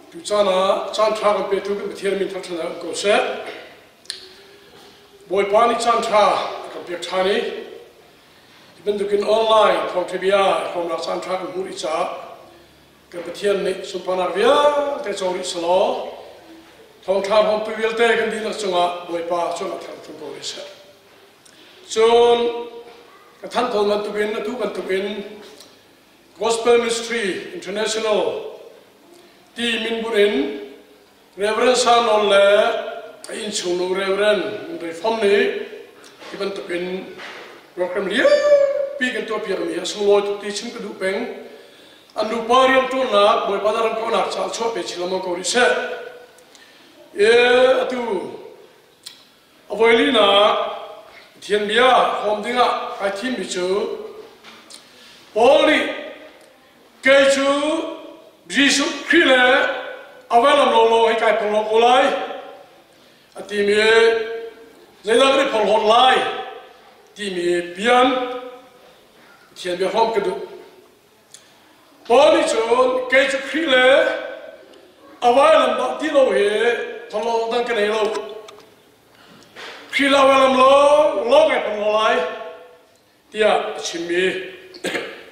Tucaan ah caan ṭha kan petu kan Pathian min thangṭhat um ko seh. Bawipa nih caan ṭha a kan pek ṭhan i hi bantukin online thawngṭha bia i hrawmnak caan ṭha kan hmuh rih caah kan Pathian nih sunparnak vialte co rih selaw thawngṭha hrawmpi vialte kan dihlak cungah Bawipa cungah thangṭhat ko rih seh. Cun ka thanh tawn bantukin atu bantukin Gospel Ministry International ti minbun in Reverend Sang Nawl le a innchungnu Reverend Rei Fom nih hi bantukin program lianpi kan tuahpiakmi a sunglawi tuk ti chim ka duh peng. An nupa rianṭuannak Bawipa na ram kaunak caah chuah pe chin lengmang ko rih seh. E, atu A voilinak Pathian bia hrawm dingah kai thimmi cu Paul nih kei cu Jesuh Khrih le a vailam lawnglawng hi kai phorhlawt ko lai a timi zeidah kan i phorhlawt lai timi bian Pathian bia hrawm ka duh. Paul nih cun kei cu Khrih le a vailam dah ti lo hi thawlawng dang ka nei lo. Khrih le a vailam lawng lawng kai phorhlaw lai tiah a chimmi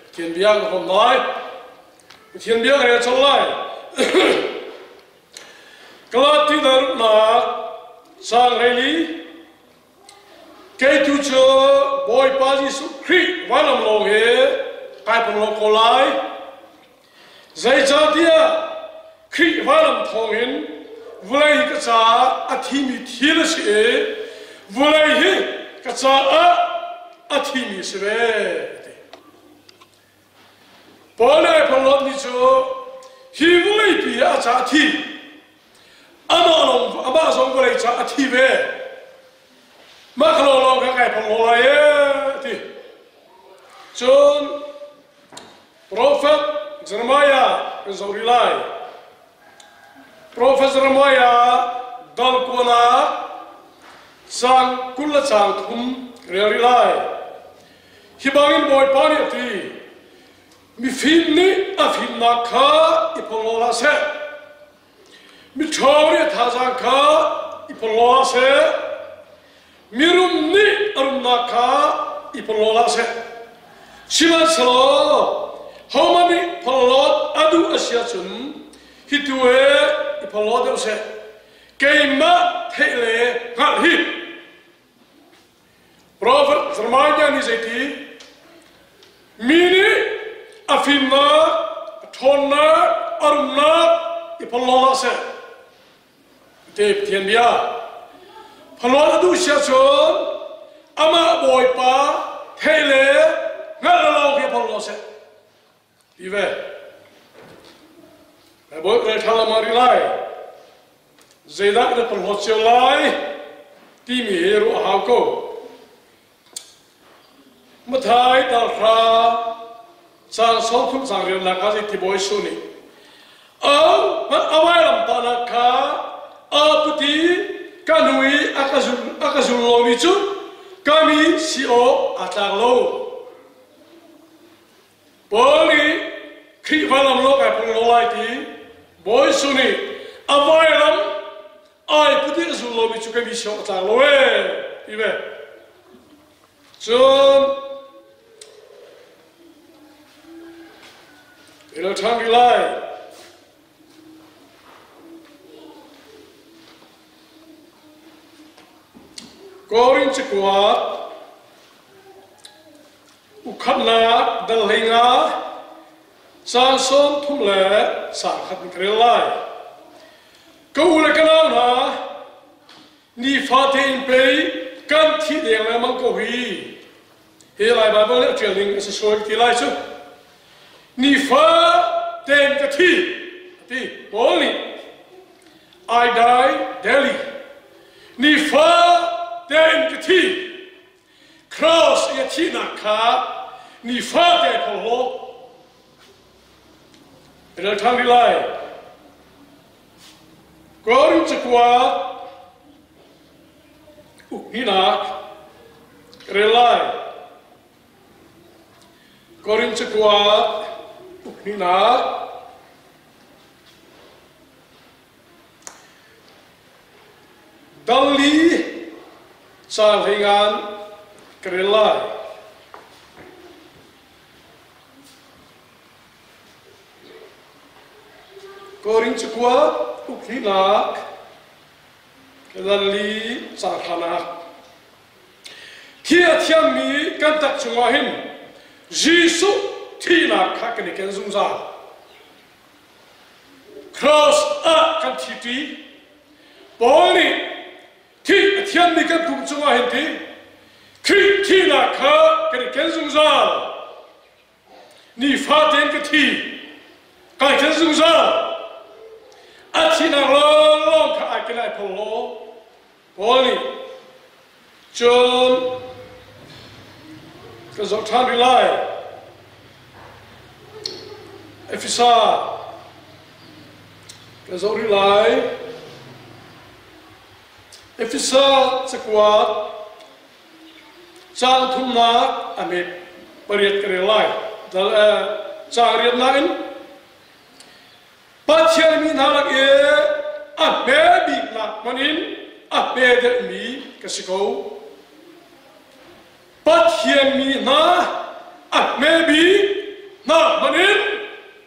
Pathian bia ka hrawm lai. Pathian bia ka rel colh lai. Galati daruknak caang 14 Kei tu cu Bawipa Jesuh Khrih vailam lawng hi kai phorhlawt ko lai. Zeicahtiah Khrih vailam thawngin vawlei hi ka caah a thimi thil a si i vawlei hi ka caah a thimi a si ve. A ti. Paul nih ai phorhlawtmi cu hi vawleipi ah a caah a thi. Amah lawng amah zong vawlei caah a thi ve. Mah kha lawnglawng kha kai phorhlaw lai ee ti. Cun Profet Jeremiah kan zoh rih lai. Profet Jeremiah dal kuanak caang 20 le caang thum rel rih lai. Hi bangin Bawipa nih a ti, mifim nih a fimnak kha i phorhlaw hlah seh, miṭhawng nih a thazaang kha i phorhlaw hlah seh, mirum nih a rumnak kha i phorhlaw hlah seh. Sihmanhsehlaw hohmanh nih phorhlawt a duh a si ahcun hi tu he i phorhlaw deuh seh. Keimah theih le hngalh hi Profet Jeremiah nih zeiti? Mi nih a fimnak, a ṭhawnnak, a rumnak i phorhlaw hlah seh. Te Pathian bia. Phorhlawt a duh si ahcun amah Bawipa theih le hngalh lawng hi phorhlaw seh. Ti ve. Bawi rel ṭha lam ah rih lai. Zeidah na phorhlawt cio lai timi hi ruah a hau ko. Mathai talhra caang 30 caang riannak ah zeiti Bawi Jesuh nih au hmanh a vailam tahnak kha a puti ka hnu i a ka zul a ka zul lomi cu ka mi si awk aa tlak lo. Paul nih Khrihfa lam lo kai phung lo lai ti Bawi Jesuh nih a vailam ai put i a zul lomi cu ka mi si awk a tlak lo ee ti ve. Cun rel ṭhan rih lai. Korin cakuat Ukhatnak dal 15 caang 30 le caang khat in ka rel lai. Ka u le ka nau hna, nifate in pei kan thih deng lengmang ko hi. Hi Lai Baibal nih a ṭial ning a si sual ti lai cu. Nifa tein ka thi, a ti. Paul nih I die daily. Nifa tein ka thi. Cross i a thihnak kha nifate ai phorhlaw. Rel ṭhan rih lai. Korin cakuat ukhnihnak rel lai. Korin cakuat ukhnihnak. Dal li caang hleingan ka rel lai. Korin cakuat uk hlihnak dal li caang hranak. Thi a thiammi kan tak chungah hin Jesuh thihnak kha kan i ken zungzal. Cross ah kan thi ṭi. Paul nih thih a thiammi kan pum cungah hin ti Khrih thihnak kha kan i ken zungzal. Nifa tein ka thi. Kai ken zungzal. A thihnak lawnglawng kha ai ken ai phol law. Paul nih cun kan zoh ṭhan rih lai. Efesa kan zoh rih lai. Efesa cakuat caang thumnak a hmet pariat ka rel lai. Caang riatnak in Pathian mi hna lak i a hme biknak hmanh in a hme deuhmi ka si ko. Pathian mi hna a hme bik hna hmanh in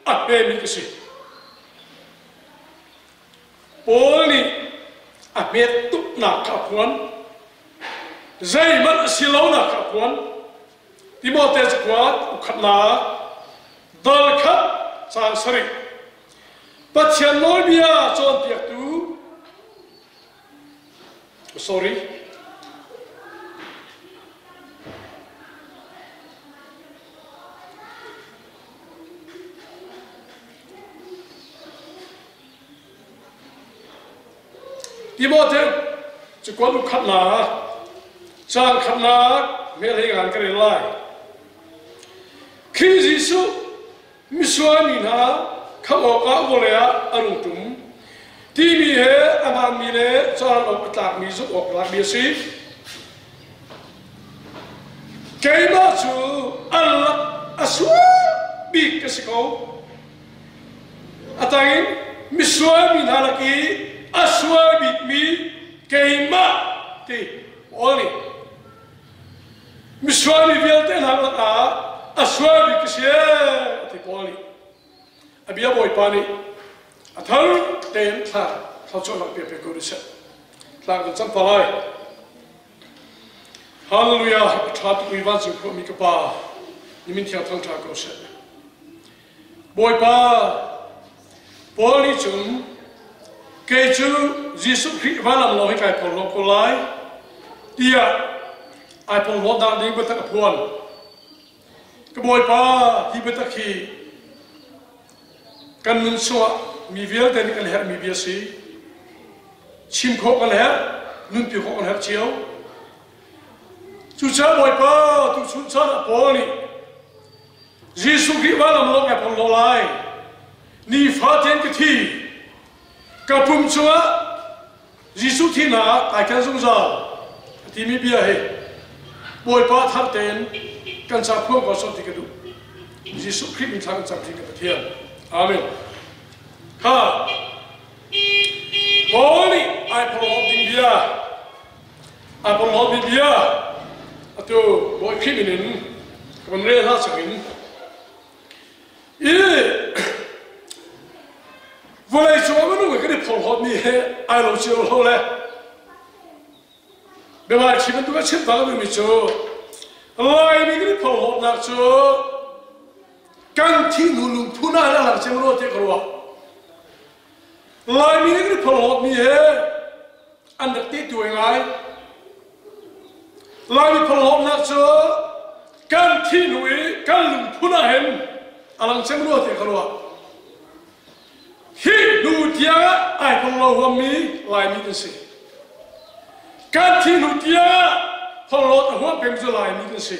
a hmemi ka si. Paul nih a hmet tuknak kha a phuan. Zeihmanh a si lonak kha a phuan. Timote cakuat ukhatnak dal khat caang sarih Pathian nawlbia cawnpiaktu sorry Timote cakuat ukhatnak caang khatnak hmelhei ngan ka rel lai. Khrih Jesuh misual mi hna khamh awkah vawlei ah a rung ṭum timi he a hmaanmi le caan awk a tlakmi zumh awk tlakmi a si. Keimah cu an lak a sual bik ka si ko. A tangin misual mi hna lak i a sual bikmi keimah ti Paul nih misual mi vialte hna lakah a sual bik ka si a ti Paul nih. A bia Bawipa nih a thar tein thla thluachuahnak pe pe ko seh. Tlang kan cam pa lai. Hallelujah a ṭha tukmi vancung khuami ka Pa nimin thiang thangṭha ko seh. Bawipa, Paul nih cun kei cu Jesuh Khrih vanlam lawng hi kai porhlaw ko lai tiah ai porhlawtnak ding biatak a phuan. Ka Bawipa, hi biatak hi kan nun chungah mi vialte nih kan herhmi bia si. Chim khawh kan herh, nunpi khawh kan herh cio. Cucaah Bawipa, tuchun caan ah Paul nih Jesuh Khrih vanlam lawng kai phorhlaw lai. Nifatein ka thi. Ka pum chungah Jesuh thihnak ah kai ken zungzal. A timi bia hi Bawipa thar tein kan ca phuang ko sawh ti ka duh. Jesuh Khrih min thla kan cam thin ka Pathian. Amen. Kha Paul nih ai phorhlawt ding bia ai porhlawtmi bia atu Bawi Khrih min in ka van rel hna chungin i vawlei cung ah minung kan i porhlawtmi he ai lo cio lo le biabai bantuk a chim bang mi cu Laimi kan i porhlawtnak cu kan thi hnu lungphun ah a lang cem rua tiah ka ruah Laimi nih kan i porhlawtmi he an rak ti tuai ngai. Laimi phorhlawtnak cu kan thih hnu i kan lungphun ah hin a lang cem rua tiah ka ruah. Hi hnu tiang ah ai phorhlaw huammi Laimi kan si. Kan thih hnu tiang ah phorhlawt a huam peng cu Laimi kan si.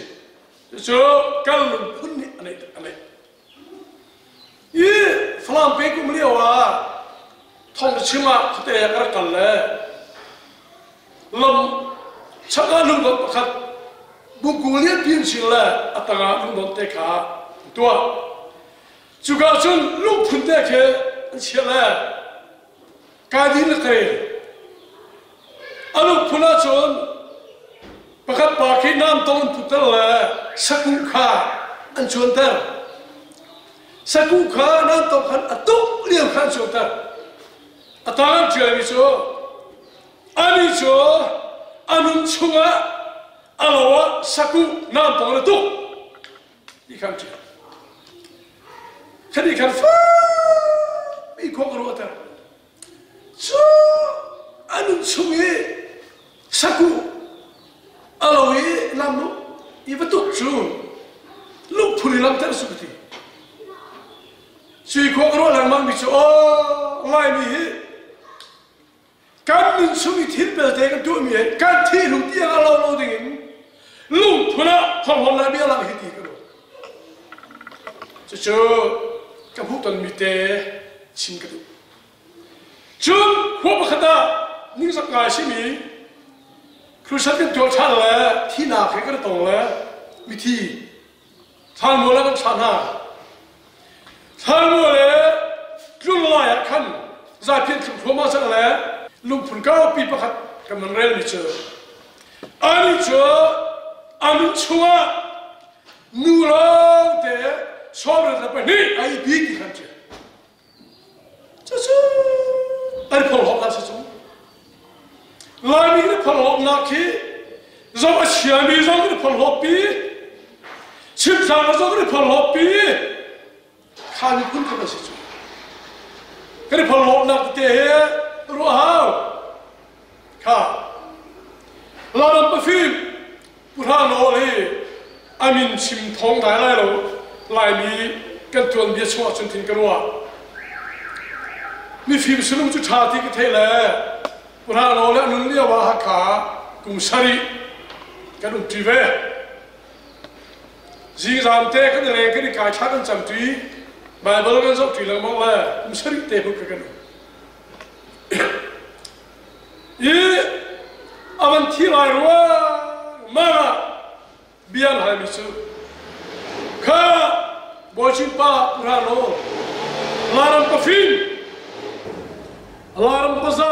Cucu kan lungphun nih a neih a neih. I Falam pe kum lio ah thong chim ah khuate ah ka rak kal le lam chak ah lungdot pakhat bungkung lianpi in cin le a tangah lungdot te kha an tuah. Cuka cun lungphun te khi an chiah le kai din le kai. A lungphun ahcun pakhat pa khi namtong an putter le sakuh kha an cuanter. Sakuh kha namtong khan a tuk lio kha an cuanter. A tang an ṭialmi cu ani cu a nun chungah a lo ah sakuh namtong na tuk ti kha an ṭial. Khani khan fak i khua ka ruahter. Cu a nun chung i sakuh a lo i lam i va tuk cu lungphun i lamter su ka ti. Sui khua ka ruah lengmang mi cu aw Laimi hi kan nun chung i thil belte kan tuahmi he kan thih hnu tiang a lo lo ding in lungphun ah thawnghawn lai bia lang hi ti ka ruat. Cucu ka hmuhtonmi te chim ka duh. Cun khua pakhat ah ningzak ngai simi crusade kan tuah ṭhan le thihnak he kan tong le mithi thlanmual ah kan thlah hna. Thlanmual le tlun lai ah khan zaiphian thlum thluahmah cang le lungphun kaupi pakhat kan man relmi cu ani cu a nun chungah nu lawngte 72 ai bi ti khan ṭial. Cucu an phorhlawknak si cu. Laimi kan phorhlawknak hi zoh a chiami zong kan phorhlawkpi, chimtlang zong kan phorhlawkpi, kha miphun kan si cu. Kan phorhlawknak tete he ruah hau. Kha Lairam pafim Pu Hla Nawl hi a min chim thawng dai lai lo Laimi kan tuanbia chungah cun thin ka ruah. Mifim sulung cu ṭha ti ka theih le Pu Hla Nawl le a nun lio ah Hakha kum sarih kan um ṭi ve. Zingzam te kan i leng kan i kai thla kan cam ṭi Baibal kan zoh ṭi lengmang le kum sarih te hmanh kan um. I a van thi lai ruang mang ah bia an halmi cu kha Bawi pa pu hlah law Laram pafim Laram paza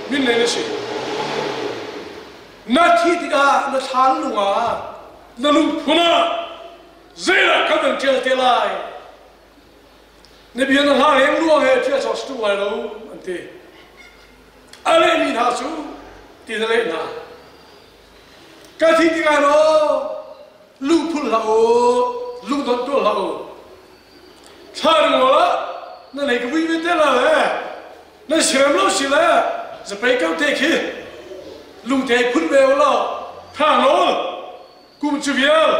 min nei na si na thi tikah na thlan lung ah na lungphun ah zeidah kan an ṭial te lai Na bia na hla leng luang he thil a cawk tuk lai lo an ti. A lehmi hna cu ti na leh hna. Ka thi tikah law lungphul hlah u, lungdon tuah hlah u. Thla ring ah na lei ka vui ve te la le na siram lo si le zapei ko te khi lungte phun ve u law thla nawl kum cu vial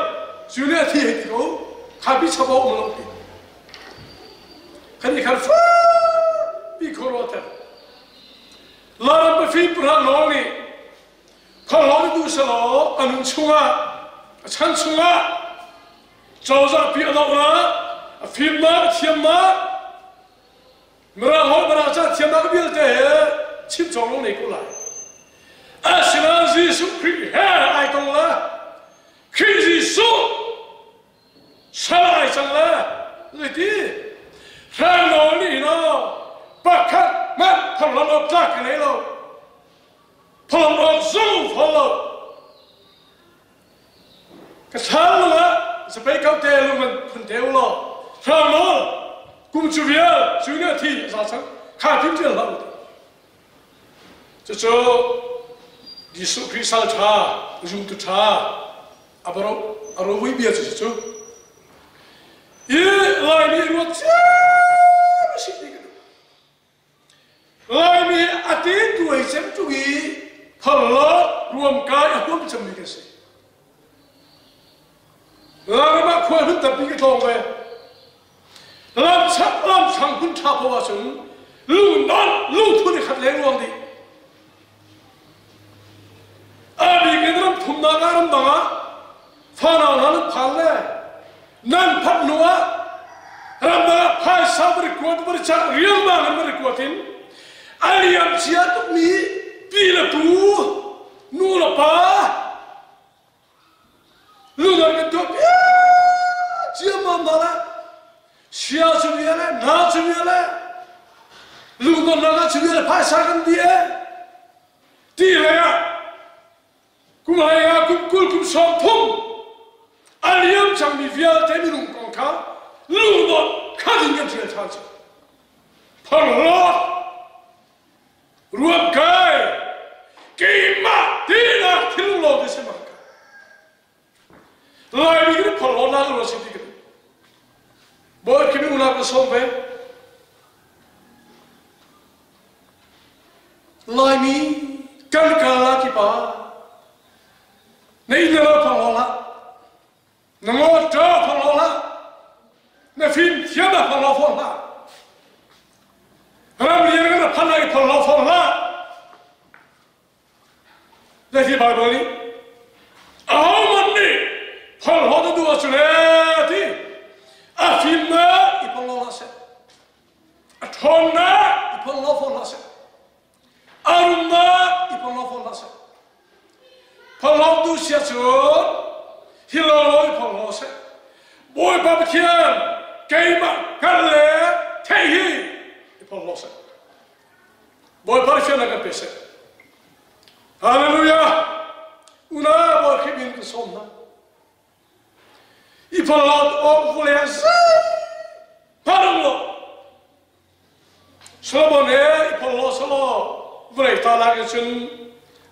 cu le thi hei ti ko kha bi chabo um lo ti kan i khar pi kho Laram pafi pura nawl nih kholhon duh selaw a nun chungah a chan chungah cozah pi a dohnak a fimnak a thiamnak Mirang holh mirang ca thiamnak vialte he chim cawk lo nei ko lai. Asinain Jesuh Khrih he ai tong le Khrih Jesuh sal ai cang le zeiti hrang nawl nih no pakhat hmanh phorhlawt awk tlak ka nei lo phorhlawt awk zong fawn lo Ka thlang lungah zapei ko te lung an phun te u law hrang nawl kum cu vial cu nih a thi a za cang kha tim tial hlah u cucu Jesuh Khrih sal ṭha zumtu ṭha a baro a rovui bia cu cu i Laimi ruat cia si ti ka duh Laimi a te tuai cem tung i phal ruamkai a huam cemmi kan si. Lairam ah khua hmun tampi ka tlawng ve. Lamchak lamthlang hmun ṭha paoh ahcun lungnon lungthun i khat lengluang dih. A bik in ram thumnak ah ramdang ah fanau hna nan phan le nan phanh hnu ah ramdang ah phaisa va rikuat va richah riangmang in va rikuat in a liam cia tukmi pi le pu nu le pa Lungar kan tuah piak ciammam hna le sia cu bia le na cu bia le lungdonnak ah cu bia le phaisa kan di e ti lei ah. Kum hlei ah kum 20 kum 30 a liam cangmi vialte minung kong kha lunglawmh khat in kan ṭial ṭhan cang. Phorhlawt ruamkai keimah tinak thil lawng te si mak ka. Laimi kan phorhlawt nak ruah si ti ka Bawi khi unau ka sawm ve. Laimi kan kal la ki pa na inn le lo phang lo hlah na ngawṭa phang lo hlah na fimthiam ah phang lo fawn hlah ramrian kan phan lai phang lo fawn hlah Zeiti Baibal nih ahohmanh nih phorhlawt a duh ahcun ee ti a fimnak i phorhlaw hlah seh a ṭhawnnak i phorhlaw fawn hlah seh a rumnak i phorhlaw fawn hlah seh phorhlawt duh si ahcun hi lawlaw i phorhlaw seh Bawipa Pathian keimah hngalh le theih hi i phorhlaw seh Bawipa Pathian a kan pe seh. Hallelujah! Unau Bawi Khrih min kan sawm hna. I phorhlawt awk vawlei ah zei hmanh lo. Solomon he i phorhlaw selaw vawlei ta lak in cun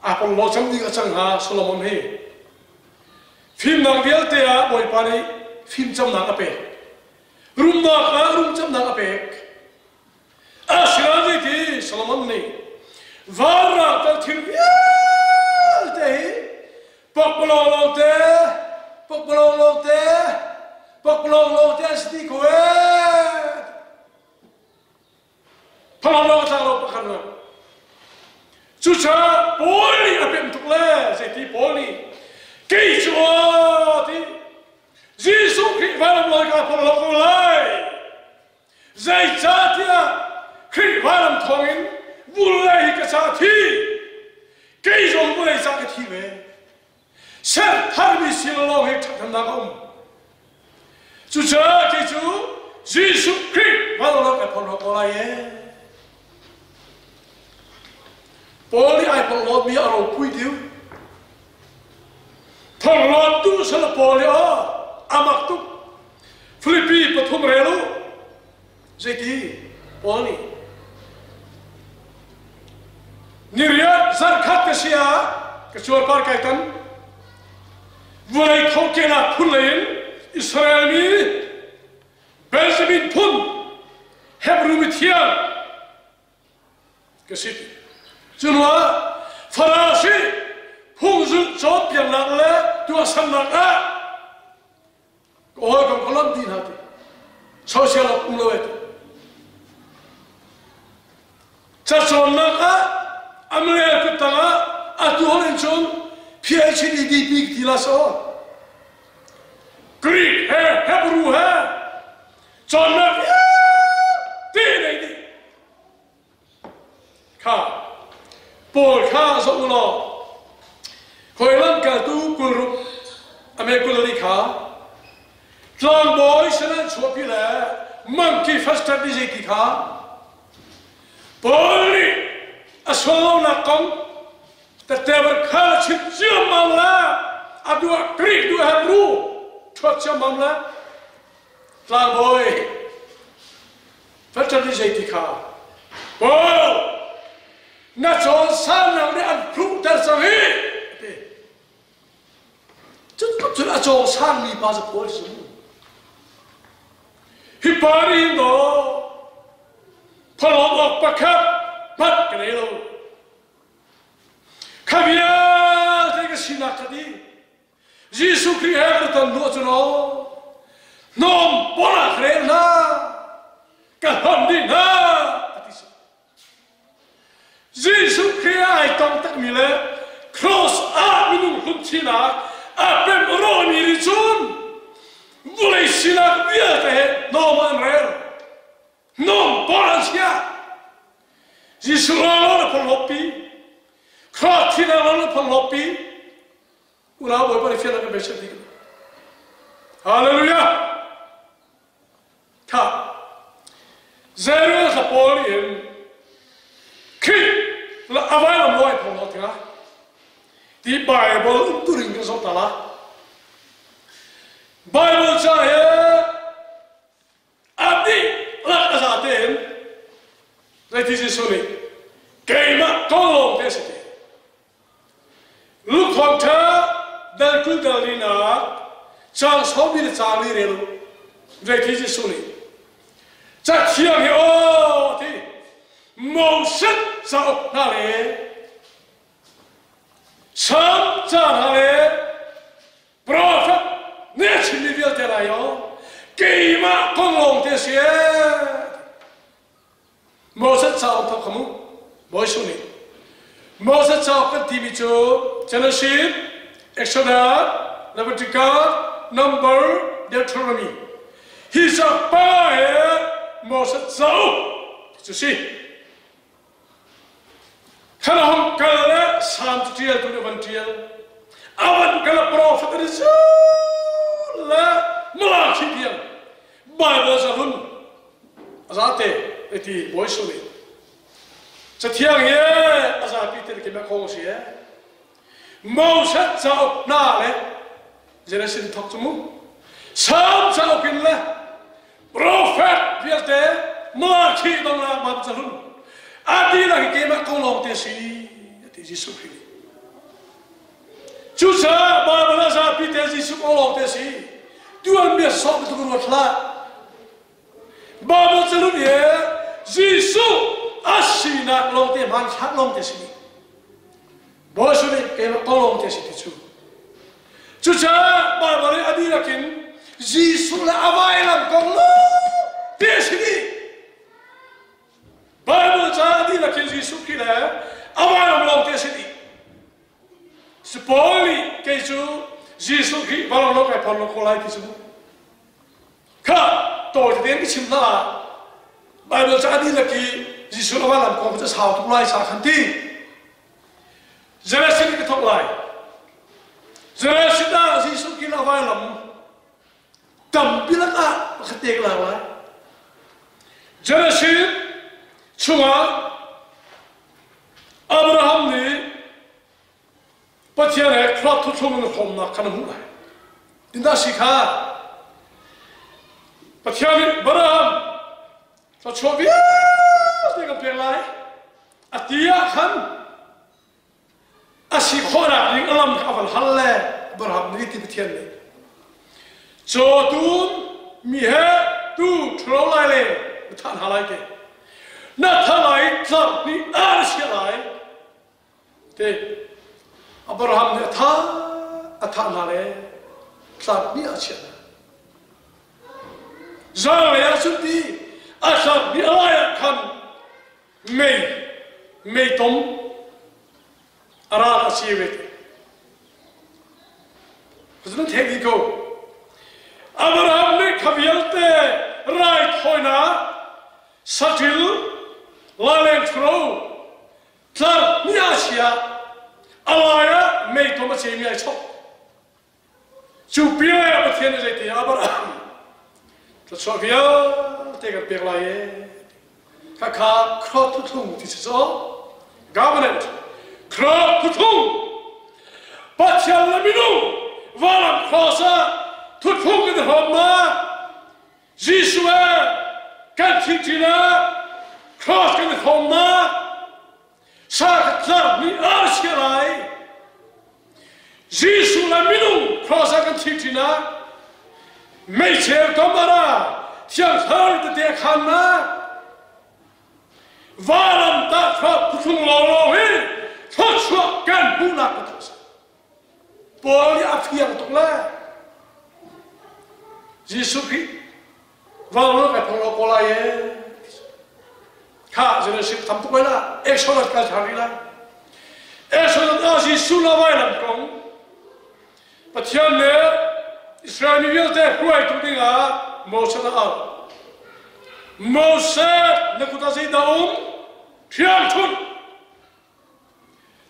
aa phorhlaw cang ding a cang hnga Solomon hi. Fimnak vialte ah Bawipa nih fimcamnak a pek. Rumnak ah rumcamnak a pek. Asinain zeiti Solomon nih vanrang tal thil vialte hi pakpalawng lawngte pakpalawng lawngte pakpalawng lawngte an si dih ko ee. Phalawng lawng tlang lo pakhat lo. Cucaah Paul nih a pemh tuk le zeiti Paul nih kei cu aw ti Jesuh Khrih vailam lawi ka phorh lo ko lai. Zeicahtiah Khrih vailam thawngin vulei hi ka ca thi, kei zong vulei ca ka thi ve. Ser tharmi sin lawng hi ṭhathnemnak a um. Cucaah kei cu Jesuh Khrih vailam kai phorhlawt ko lai ee. Paul nih ai phorhlawtmi a ropui tiu. Phorhlawt duh sal Paul nih aw a mak tuk. Filipi pathum rel u. Zeiti Paul nih niriat zarkhat ka si ah ka cuarpar kai tan vawlei thokenak phun lei in Israel mi Benjamin phun Hebrew mithiang ka si. Cu hnuah Farasi phungzulh cawnpiaknak le tuahsernak ah ka hawikom ka lawmh dih hna ti social ah um lo e ti cacawnnak ah amrel kut tangah atu hol in cun PhD DP ti la so Greek he Hebrew he cawnnak vialte nei dih Kha Paul kha zoh u law hawi lamkaltu 26 a me 24 kha tlangbawi sin an chuahpi le monkey fester ti zei ti kha Paul nih a sual lonak kong tetever kha a chim ciammam le a duah Greek duah Hebrew ṭhuat ciammam le tlangbawi Federal nih zeiti kha Paul na cawnsannak nih an hluhter cang hi a ti. Cun cun a cawngsangmi pa cu Paul si. Hi pa nih hin daw phalawm awk pakhat hmanh ka nei lo. Kha vialte ka sinak kha dih. Jesuh Khrih he ka ton hnu ahcun aw hnawm pon ah ka rel hna ka hlonh dih hna a ti Jesuh Khrih ai tong takmi le cross ah minung hlun thinak a pem rawhmi nih cun vawlei sinak vialte he hnawm an rel hnawm pon an chiah Jesuh lawlaw na phorhlawppi cross thinak lawlaw na phorhlawppi Unau Bawipa nih fiannak kan pe seh ti Hallelujah! Tha. Zero thla pawl nih hin Khrih la a vailam lawi phung lo tikah Ti Bible umturing kan zoh ta la. Bible ca he a dihlak a za tein zeiti Jesuh nih keimah kong lawng te a si ti. Luke thawngṭha dal 20 dal linak caang sawmi le caang li rel u. Zeiti Jesuh nih Cathiang hi aw ti Moses cauk hna le Salm ca hna le Profet nih a chimmi vialte lai aw keimah kong lawng te si Moses cauk thawk kha mu Bawi nih Moses cauk kan timi cu Genesis, Exodus, Leviticus, Number, Deuteronomy hi cauk pa he Moses cauk cu si Khan a hung kal le Salm cu ṭialtu nih a van ṭial. A van kal a profet an i zul le Malachi tiang Bible cu a hun a zate ti Bawi Jesuh nih Cathiang hi a zapi te kim a khong si e. Moses cauk hna le Genesis thok cu mu. Salm cauk in le Profet vialte Malachi dongnak bang cahlun a dihlak hi keimah kong lawng te si ti Jesuh Khrih nih. Cucaah Bible ah zapi te Jesuh kong lawng te si. Tuanbia sawh bantuk ruat hlah. Bible cahlun hi Jesuh a sinak lawng te hmanthlak lawng te si. Bawi nih keimah kong lawng te si ti cu. Cucaah Baibal i a dihlak in Jesuh le a vailam kong lawng te a si dih. Baibal ca a dihlak in Jesuh Khrih le a vailam lawng te a si dih. Si Paul nih kei cu Jesuh Khrih vailam lawng kai phor lo ko lai ti cu mu. Kha tawi tein ka chim hna ah Baibal ca a dihlak i Jesuh le vailam kong cu a sau tuk lai sa khan ti. Genesis in ka thawk lai. Genesis ah Jesuh Khrih a vailam tampi lakah pakhat te ka lak lai. Genesis chungah Abraham nih Pathian he khua thuthlung in hrawmnak khan a hmuh lai. Tindah si kha Pathian nih Abraham thluachuah vialte kan pek lai. A ti ah khan a si khawhnak ding a lam kha a van hal le Abraham nih ti Pathian nih cawtum mi he tu ṭhalo lai le na thah hna lai te na tha lai tlar nih a na chiah lai te Abraham nih a thah a thah hna le tlar nih a chiah hna Zanlei ah cun ti a tlak ni a lai ah khan mei meitom a ral a si ve te. Cun theih dih ko. Abraham nih kha vialte raithawinak saṭil laleng ṭhuro tlar ni a chia a lai ah meitom a cemi ai chok. Cu pia Pathian nih zeiti Abraham thluachuah vialte kan pek lai e. Khakha khrot thuthlung ti si cu government khrot thuthlung Pathian le minung valam cross ah thuthlung kan hrawm ma Jesuh he kan thihṭinak cross kan hrawm ma sa ka tlar ni ar sia lai Jesuh le minung cross ah kan thih ṭinak meichel kamara thiang thar tete khannak valam tah thlop thuthlung lawnglawng hi thluachuah kan hmuhnak ka si. Paul nih a fiang tuk le Jesuh Khrih Vang kai phong lo ko lai e. Kha generation tam tuk lai la. Exodus kal ṭhan rih lai. Exodus ah Jesuh la vailam kong Pathian le Israel mi vialte hruaitu dingah Moses a auh. Moses na kut ah zeidah um? Ṭhiangṭhunh.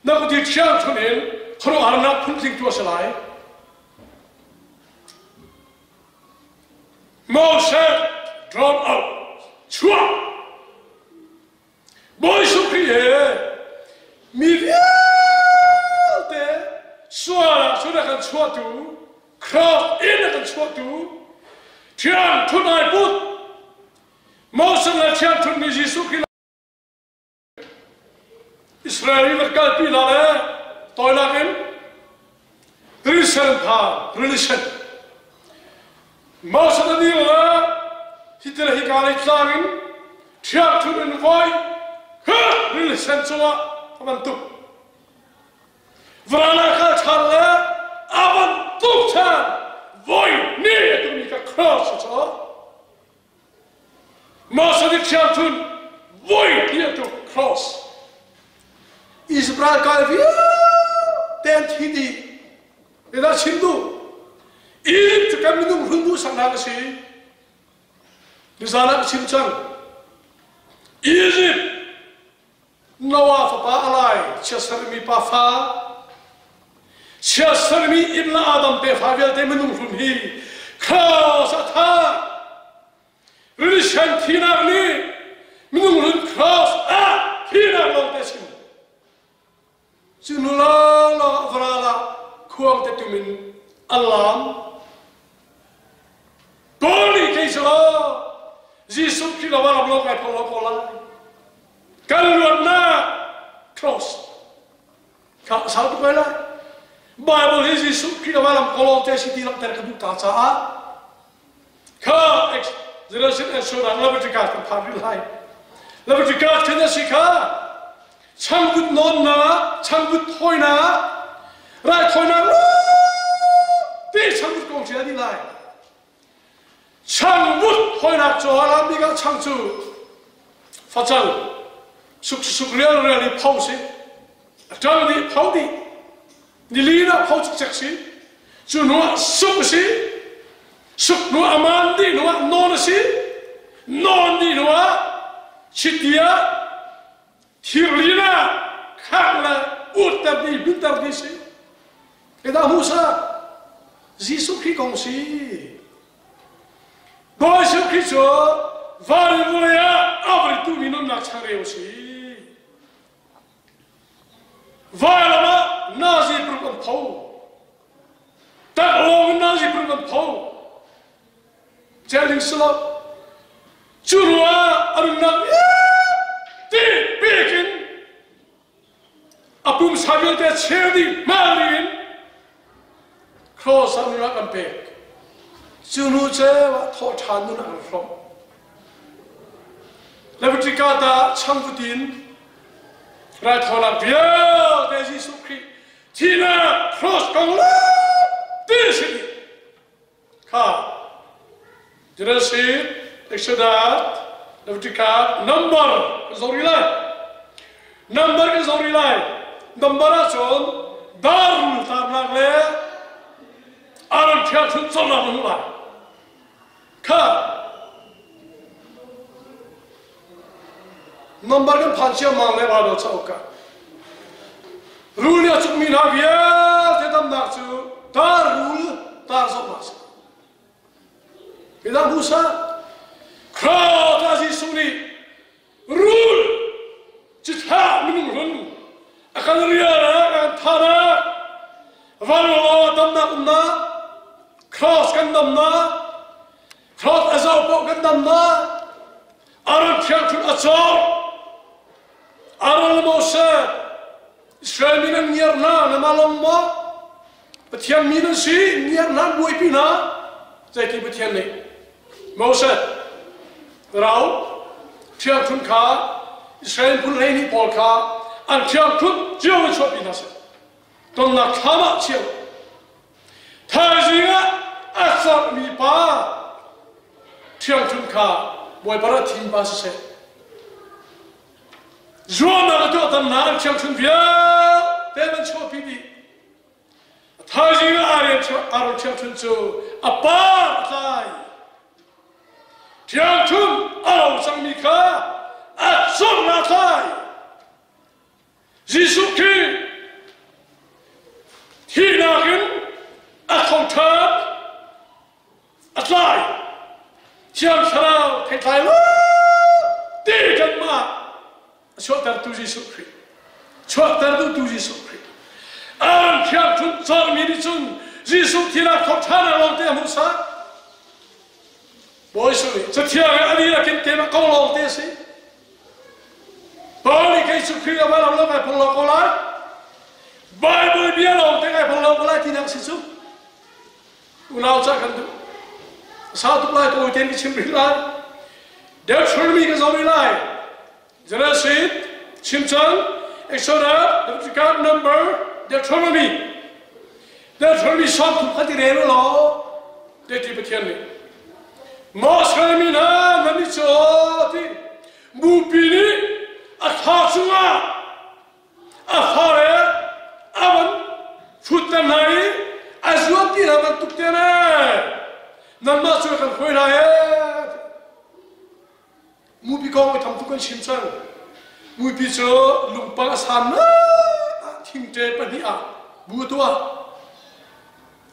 Na kut i ṭhiangṭhunh in khuaruahharnak phuntling tu a si lai. Moses drop out chuah Bawi Jesuh Khrih he mi vialte chuahtu, cross in a kan chuahtu, thiang thun ai put. Moses le thiang thun mi Jesuh Khrih Israel i van kalpi hna le tawinak in Jerusalem kha religion Moses a dir le hitil hika lei tlang in ṭhiangṭhunh in voi kha religion cungah a van tuk. Vana kal ṭhan le a van tuk ṭhan voi ni a tumi ka cross a caw. Moses nih ṭhiangṭhunh voi ti a tuk cross. Israel kai vialte an thi dih. Ina chim duh. Egypt cu kan minung hlun duhsaknak a si. Nizan ah ka chim cang. Egypt Noah fapa alai chiatsermi pa fa chiatsermi inn le Adam tefa vialte minung hlun hi cross a thah. Religion thinak nih minung hlun cross ah thinak lawng te chim. Cu nu lawnglawng ah varal ah khuang te tum in an laam. Paul nih kei cu Jesuh Khrih lo ah lam lo kai phang lo ko lai. Kan luatnak cross kha a sau tuk lai lai. Bible hi Jesuh Khrih lo ah lam kolong te si ti langhter ka duh ta caah kha Genesis and Shona Leviticus kan phan rih lai. Leviticus khin a si kha changvut nawnnak, changvut thawinak, raithawinak ti changvut kong ṭial dih lai. Changvut thawinak cu a bik ah chang cu facang suk suk rial rial i pho si. A ṭang dih pho dih. Nili ah pho cikcek si. Cu hnu ah suk a si. Suk hnu ah aman dih hnu ah nawn a si. Nawn dih hnu ah chiti ah thirlin ah khang le utter dih binter dih si. Eda hmusa Jesuh Khrih kong si. Bawi Jesuh Khrih cu van in vawlei ah a vei tumi nunnak changreu si. Vailam ah nazi paruk an tho. Taklawng in nazi paruk an tho. Celling si lo. Cu ruangah a nunnak vialte pek in a pumsa vialte cheu dih hmang in cross ah nunnak an pek. Cu hnu ceu ah thawhṭhan nun an hrawmh. Leviticus ah changvut in raithawinak vialte Jesuh Khrih thihnak cross kong ti si kha Genesis, Exodus, Leviticus, number kan zoh rih lai. Number kan zoh rih lai. Number ahcun dar rul tarnak le Aaron ṭhialṭhunh cawhnak na hmuh lai. Kha number kan phan ciammam le Bible cauk ah rul nih a cukmi hna vialte damnak cu tar rul tar zohnak si. Midang Musa Khrata Jesuh nih rul cithlah minung hlun a kan rial ah a kan thahnak vanlawng damnak umnak cross kan damnak cross a zoh paoh kan damnak Aaron thiangthun a cawk Aaron le Moses Israel mi nan ngiar hna na ma long maw Pathian mi nan si ngiar hna buaipi hna zeiti Pathian nih Moses rau thiangthun kha Israel phun 12 pawl kha an thiangthun cio in chuahpi hna seh tonnak thlam ah chiah thaizing ah a sermi pa thiangthun kha Bawipa rak thim pa siseh zuamnak a tuah tamnak an thiangthun vialte an chuahpi dih Thaizing ah Aaron ṭhiangṭhunh cu a par a tlai. Ṭhiangṭhunh a ro cangmi kha a cawrh a tlai. Jesuh Khrih thihnak in a tho ṭhan, a tlai. Thiang Thlarau theitlai lo ti kanmah a chuahtertu Jesuh Khrih chuahter duhtu Jesuh Khrih an thiangthunh cawrmi nih cun Jesuh thinak thawk ṭhan ah lawng te a hmuhsak. Bawi Jesuh nih Cathiang ah a ni lakin keimah kong lawng te a si. Paul nih kei cu Khrih a van lo kai phung lo ko lai. Bible bia lawng te kai phung lo ko lai tinak si cu. Unau ca kan duh. Sau tuk lai tawi tein ka chim rih lai. Deuteronomy ka zoh rih lai. Genesis, chim cang, Exodus, Leviticus, Number, Deuteronomy. Deuteronomy 30 kha ti rel u law, te ti Pathian nih. Moses mi hna nan i caw ti mupi nih a thla cungah a fale a van futter hna i a zuam ti hna bantuk te ne nanmah cu kan hruai hna ee Mupi kong i tham tuk kan chim cang. Mupi cu lungpang a san ah thingṭe pahnih ah bu tuah.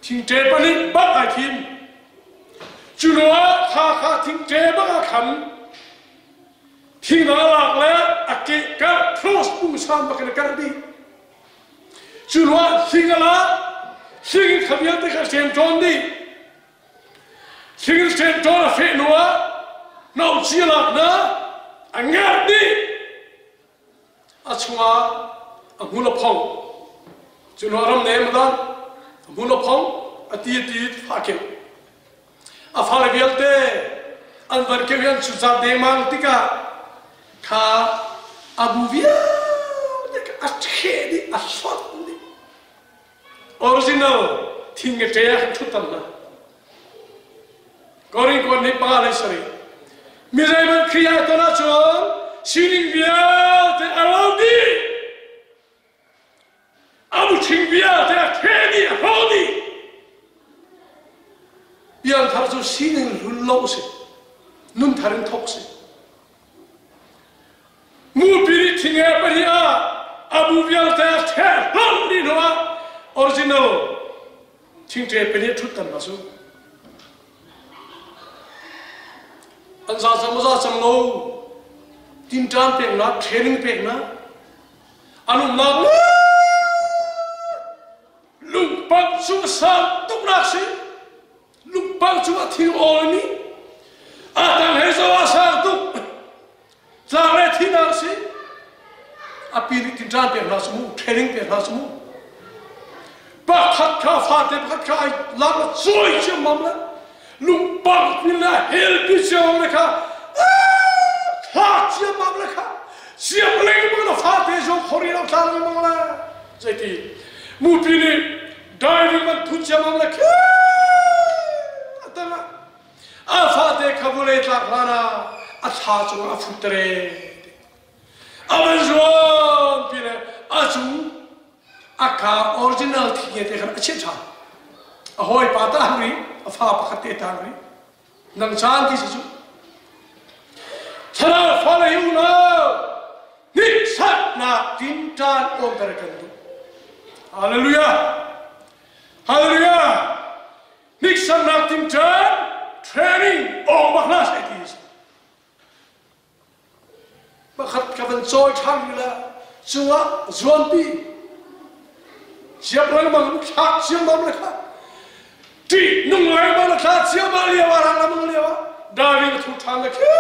Thingṭe pahnih bak ai thim. Cu lio ah thla kha thingṭe bak ah khan thing a lak le a ke karh cross bu san bak in a karh dih. Cu lio ah thing a lak, thing in kha vialte kha a ṭem ṭawn dih. Thil ṭenṭawn a feh hnu ah noci a lak hna, a ngerh dih. A chungah a hmul a phong. Cu hnu ah ram nem a dan. A hmul a phong, a ti a ti fa keuh. A fale vialte an van keuh i an cucat dengmang tikah kha a bu vialte kha a ṭheh dih, a hlonh dih. Original thing nge ṭe ah khan ṭhuttam hna. Korin kuan nih pa le sarih. Mi zeihmanh Khrih ai ton ahcun sining vialte a lo dih. A muṭhing vialte a ṭhe dih, a hrawh dih. Piangthar cu sining hlun lo si. Nunthar in thawk si. Mupi nih thinge pahnih ah a bu vialte a ṭheh hlorh dih hnu ah original thingṭe pahnih ṭhuttan hna su. An za cang maw za cang lo tinṭan peknak training peknak an umnak le lungpang cu a sang tuknak si. Lungpang cu a thil awlmi a tang he zo a sang tuk tlang le thinak si a pi nih tinṭan pek hna su mu training pek hna su mu pakhat kha fate pakhat kha ai lak la cawi ciammam le lungpang pin le hel pi ciammam le kha thla ciammam le kha siam lengmang na fate zo khori lo thla lengmang le zeiti mupi nih Diving man phun ciammam le khi a tang ah a fate kha vawlei tlak hlan ah a thla cungah a fut tere a van zuam pi le a cu a ka original thi te khan a chiah ṭhan a hawipa tang rih a fa pakhat te tang rih nang caan ti si cu thlarau fale hi unau hniksaknak tinṭan awmter kan duh hallelujah hallelujah hniksaknak tinṭan training awng bak hna seh ti si Pakhat ka van cawi ṭhan rih la cungah zuanpi ciap lengmang thlak ciammam le kha ṭih nung lengmang le thla ciammam lio ah rang lamang lio ah David a thu ṭhan le khi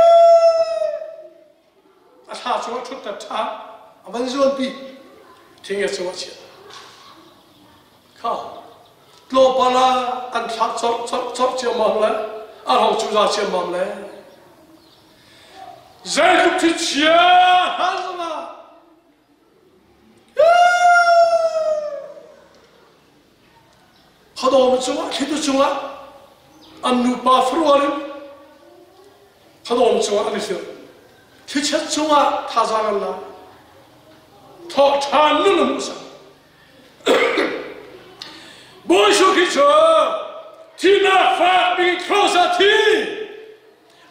a thla cungah ṭhutter ṭhan a van zuanpi thing a cungah chiah kha tlawmpal ah an thlak cawrh cawrh cawrh ciammam le a rong cu za ciammam le Zeitluk thlichia hlan zongah khuadawm cungah thlitu cungah an nupa farual in khuadawm cungah an i hlirh. Thlichiat cungah thazaang an la. Thawhṭhan nun a hmuhsak. Bawi Jesuh Khrih cu thihnak fak bik cross ah thi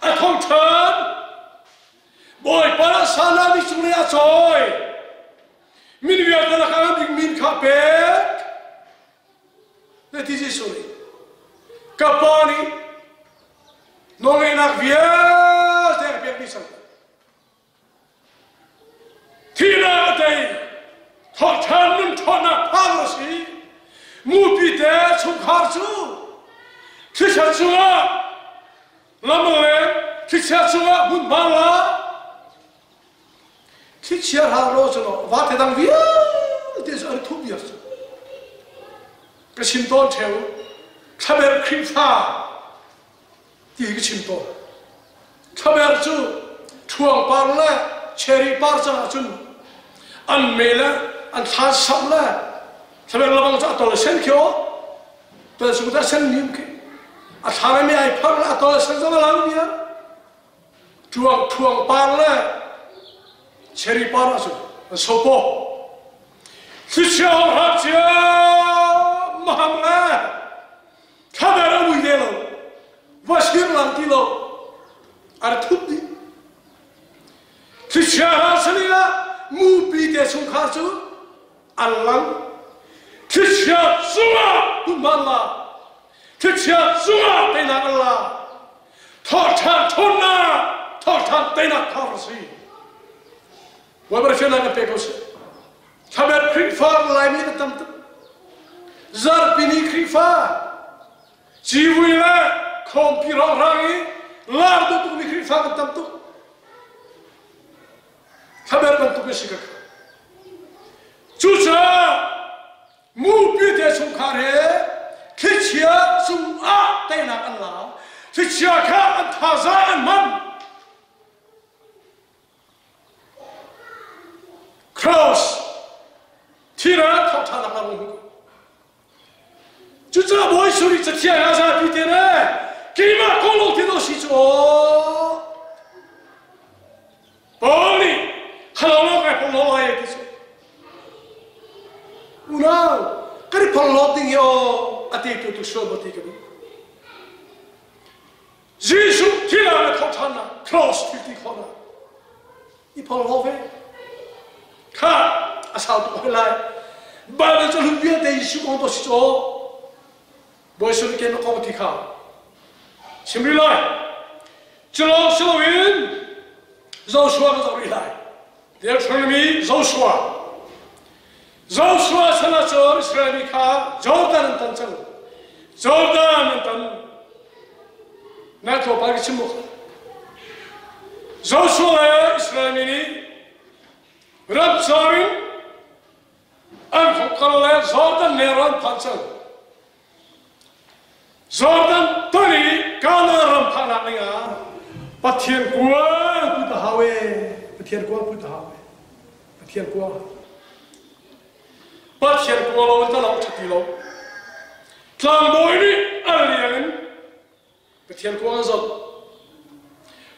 a tho ṭhan. Bawipa dah sana mi cung lei ah cawi. Min vialte lakah a bik min kha pek. Na ti Jesuh nih ka pa nih nawlngeihnak vialte a pek dih cang. Thihnak a tei. Thawhṭhan nun ṭhawnnak phang a si. Mupi te chungkhar cu thlichia chungah lam le thlichia chungah hmunhma la thlichia hlang lo cu va te dang vialte cu an thup viar cu ka chim tawn theo thlaber Khrihfa ti hi ka chim tawn thlaber cu ṭhuang par le cherry par cang ahcun an me le an thlan samh le thlaber labang cu a tol sen khi aw tol sung ta sen nim khi a thlan mi ai phar le a tol sen zong a lang mi ṭuang ṭhuang par le cherry par ahcun an sopo thlichia hong hrak cia maham le thlaber a mui le lo va sir lang ti lo ar thup dih thlichia hra salila mupi te chungkhar cu an lang thlichia cungah hmunhma la thlichia cungah teinak an la thawhṭhan ṭhawnnak thawhṭhan teinak thawng a si Bawipa fiannak kan pe ko seh Thlaber Khrihfa Laimi na tam tuk zarhpini Khrihfa civui le khawmpi rawhrang i lar duh tukmi Khrihfa kan tam tuk thlaber bantuk in si ka kha cucaah mupi te chungkhar he thlichia cungah teinak an la thlichia kha an thazaang an hman Cross thira thawhṭhan nak lam hmu. Cucaah Bawi Suri cathiang ah zapi te le keimah kong lo ti si cu aw. Paul nih halo lo kai pol lo lai ti cu. Unau kan i phol lo ding hi aw a ti tu tu sual ba ti ka duh. Jesuh thila na thawh ṭhannak cross thil ti khawhnak i phorhlaw ve kha a sau tuk hoi lai Bible cu hlun vialte Jesuh kong to si caw Bawi sun ken kong ti kha chim rih lai cu lawng si loin Joshua kan zoh rih lai Deuteronomy Joshua Joshua chan ah cun Israel mi kha Jordan an tan cang Jordan an tan na tlawmpal ka chim mu Joshua le Israel mi nih ram car in an khokal le Jordan nelrawn phan cang Jordan ton i Kanaan ram phaknak ding ah Pathian kuang put a hau e Pathian kuang put a hau e Pathian kuang Pathian kuang lo in talak ṭha ti lo tlangbawi nih an liang in Pathian kuang an zoh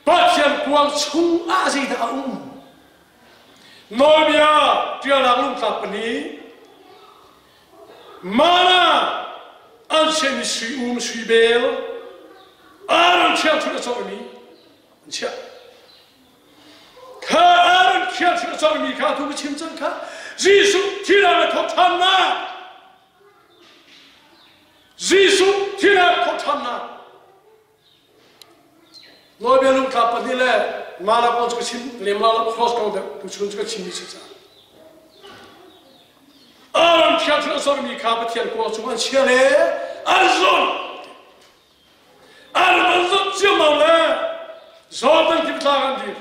Pathian kuang chung ah zeidah a um Nawlbia ṭialnak lungtlak pahnih Mana an chiahmi sui um sui bel Aaron thiangṭhut a cawhmi an chiah Kha Aaron thiangṭhut a cawhmi kha tu ka chim cang kha Jesuh thihnak a thawk ṭhannak Jesuh thihnak thawk ṭhannak Nawlbia lungtlap pahnih le mana kong cu ka chim lem la lo cross kong deuh tuchun cu ka chimmi si caah Aaron thiangthunh a sormi kha Pathian kuang chung an chia le an zon an van zon ciammam le Jordan tlang an dir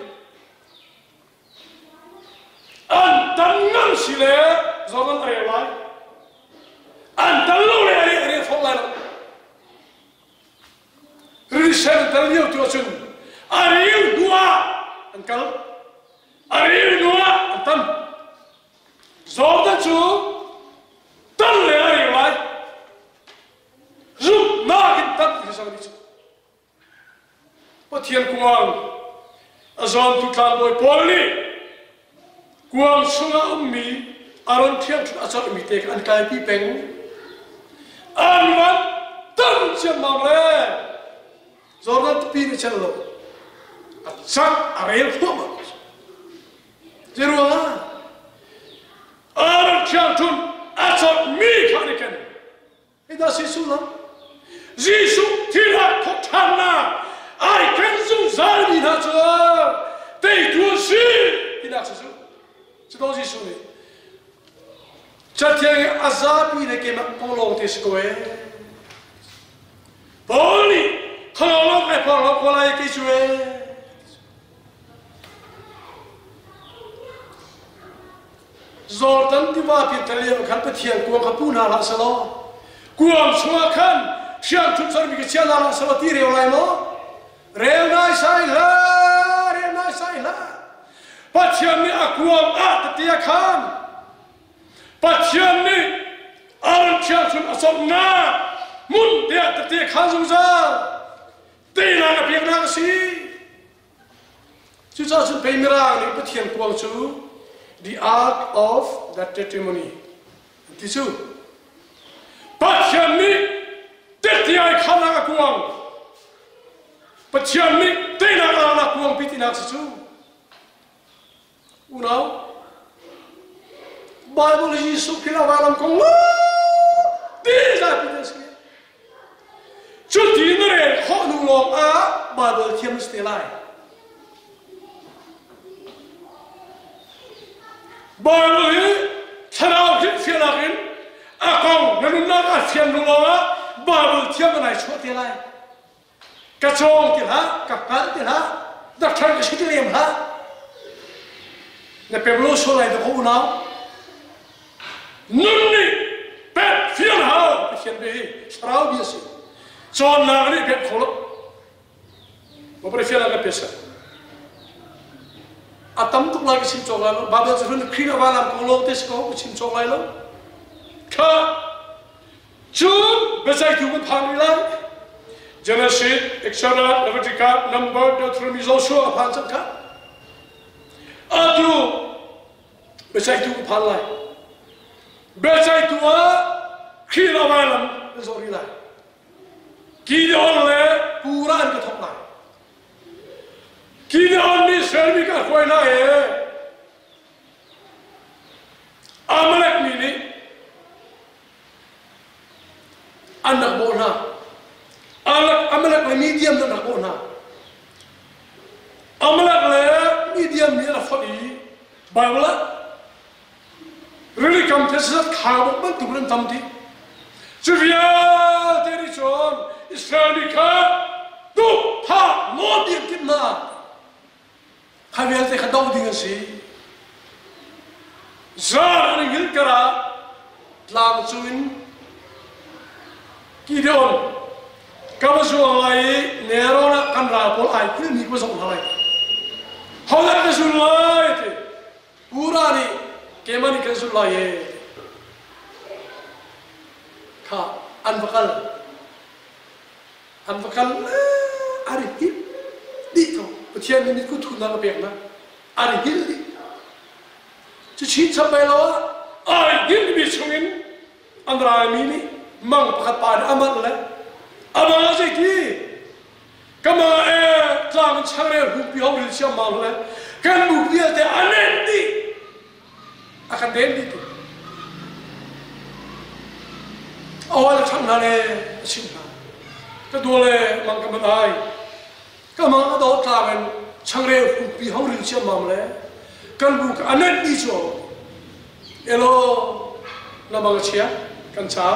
An tan ngam si le Jordan a reu lai an tan lo le a reu thawk lai lo Risen tel lio tu ahcun a ril hnu ah an kal a ril hnu ah an tan Jordan cu tan le a ril lai zumhnak in tan ti sang cu Pathian kuang a zawntu tlangbawi pawl nih kuang chungah ummi Aaron thiangṭhut a corhmi te kha an kaipi peng. An van tam ciammam le Jordan tupi nih chel lo a cak a rel thluahmah. Zeiruangah Aaron thiangṭhut a corhmi kha an i ken. Hi dah si sullam? Jesuh thihnak thawhṭhannak ai ken zungzalmi hna cu teitu an si tinak si cu. Cu ko Jesuh nih. Cathiang i a zapi le keimah kong lawng te si ko ee. Paul nih khalawlawng kai phorhlawk ko lai kei cu ee. Jordan tiva pian khan Pathian kuang kha pu hna hlah selaw kuang chungah khan hriamthunh sermi ka chia hna hlah selaw ti reu lai maw? Reu nai sai hlah, reu nai sai hlah. Pathian nih a kuang ah tete a khan. Pathian nih Aaron thiangchun a cawmhnak hmun te ah tete a khan zungzal. Teinak a peknak a si. Cucaah cun pei Mirang nih Pathian kuang cu the ark of the testimony an ti cu. Pathian nih tete ai khannak a kuang. Pathian nih teinak a laknak kuang pi tinak si cu. Unau, Bible Jesuh Khrih a vailam kong ti zapi te si. Cuti na rel khawh hnu lawng ah Bible thiam na si te lai. Bible hi thlarau hrilhfiahnak in a kong na nunnak a fian hnu lawng ah Bible thiam na nai chuah te lai. Ka cawng ti hlah, ka hngal ti hlah, doctor ka si ti lem hlah. Na pem lo sual lai dah unau. Nun nih pek fian hau Pathian bia hi thlarau bia si. Cawnnak nih pek kho lo. Mapare fian ka pesa. A tam tuk lai ka chim cawk lai lo. Bible cu hun Khrih a valam kong lawng te si ko ka chim cawk lai lo. Kha Cun biaceihtu kan phan rih lai. Genesis, Exodus, Leviticus, Number, Deuteronomy, Joshua a phan cang kha. Atu biaceihtu kan phan lai. Biaceihtu ah Khrih le vailam kan zawh rih lai. Gideon le Pura an ka thawk lai. Gideon nih Israel mi ka hruai hna i Amalek mi nih an rak bawh hna. Amalek le Midian an rak bawh hna. Amalek le Midian nih an rak fonh i Bible ah rili kam thesat kha bantuk an tam dih. Cu vialte nih cun Israel mi kha tuk tha nawn dih an timh hna. Kha vialte kha doh ding an si. Zan an i hngilh karah tlang cungin Gideon ka va zuang lai i nelrawn ah kan ral pawl ai kulhmi ka va zoh hna lai. Hodah ka zul lai ti. Pura nih keimah nih kan zulh lai e. Kha an va kal. An va kal an i hngilh dih ko. Pathian nih mitku thutnak a pek hna. An i hngilh dih. Cu chinchap bai lo ah ai hngilhmi chungin an raimi nih mang pakhat pa nih a manh le a mang ah zeiti ka mang ah ee tlang in changreu hlumpi ho ril siam mang le kan buk vialte a nenh dih a kan den dih tu a hawi le ṭhang hna le a chimh hna ka dua le mang ka man ai ka mang a dawh tlang in changreu hungpi ho ril ciammam le kan bu ka anet ni cu elo na mang a chia kan ca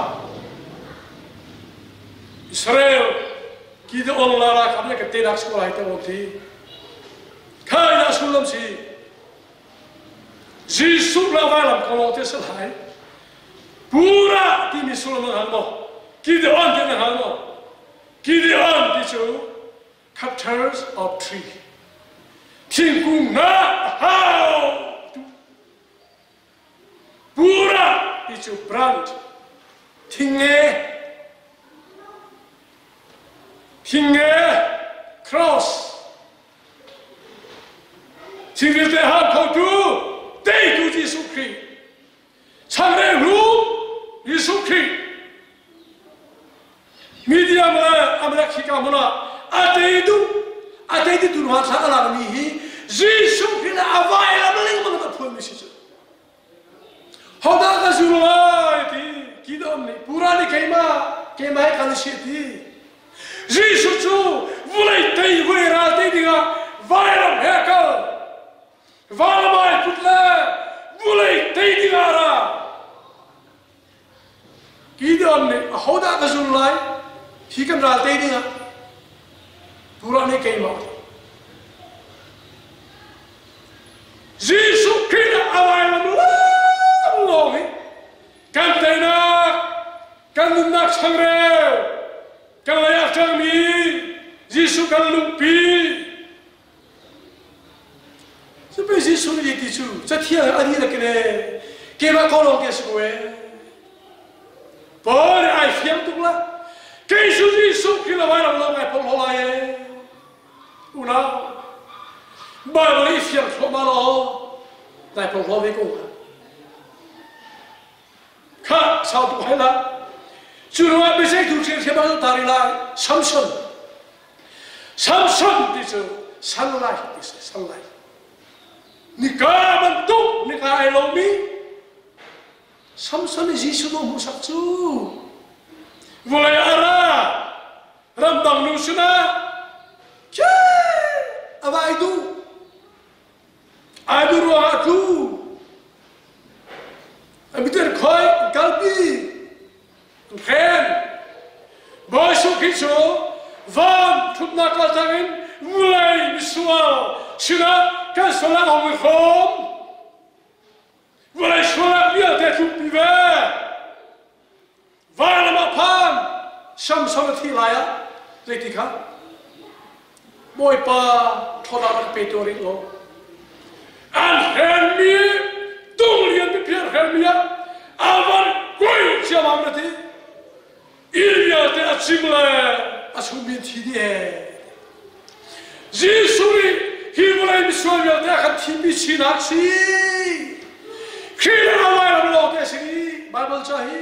Israel ki de ong la ra kham le ka te nak lai te mo ti khai na sullam si Jesuh le vailam kong lawng te si lai. Pura timi sullam na hngal maw? Gideon ti na hngal maw? Gideon ti cu cutters of tree. Thingkung na hau tu. Pura ti cu branch. Thingnge. Thingnge cross. Thil vialte hal khotu teitu Jesuh Khrih changreu hlum Jesuh Khrih Midian le Amalek hika hmun ah a tei duh a tei ti tu hmanthlak a langmi hi Jesuh Khrih le a vailam lengmang a phuanmi si cu hodah ka zul lai ti Gideon nih pura nih keimah keimah he kal si ti Jesuh cu vulei tei vulei ral tei dingah vailam he a kal. Valam ai put le vulei tei dingah a ra. ka zul lai hi kan ral te ding ah pura nih keimah Jesuh Khrih nih a vailam lawnglawng hi kan teinak kan nunnak changreu kan lei ah ṭangmi Jesuh kan lungpi Cupe Jesuh nih ti cu cathiang a dih lakin e keimah ko lawng te a si ko e. Paul nih ai fiang tuk la. Kei cu Jesuh Khrih la vailam lawng ai phawng lai e. Unau, Bible i fiang thluahmah law nai phawng ve ko hnga. Kha sau tuk hai la. Cu ruangah biaceihtu ṭhiamṭhiam ah tar lai Samson. Samson ti cu sunlight ti si sunlight. Nika bantuk nika ai lomi Samson i Jesuh no hmuhsak cu vawlei a ra ramdang nu sinah a vai duh ai duh ruangah a tlu a miten khoi kalpi an khen Bawi Khrih cu van thutnak kaltang in vawlei misual sinah kan sual a hong i hrawm Vawlei sualnak vialte tlukpi ve. Vailam ah phan Samson a thih lai ah zeiti kha Bawipa ṭhawnnak rak pe tuah rih law an hrenmi tung lian pipi an hrenmi ah a van kuai ciammam na ti inn vialte a cim le a chungmi thi dih ee Jesuh nih hi vawlei misual vialte a kan thimmi sinak si. Khrih le a vailam lawng te a si i Baibal ca hi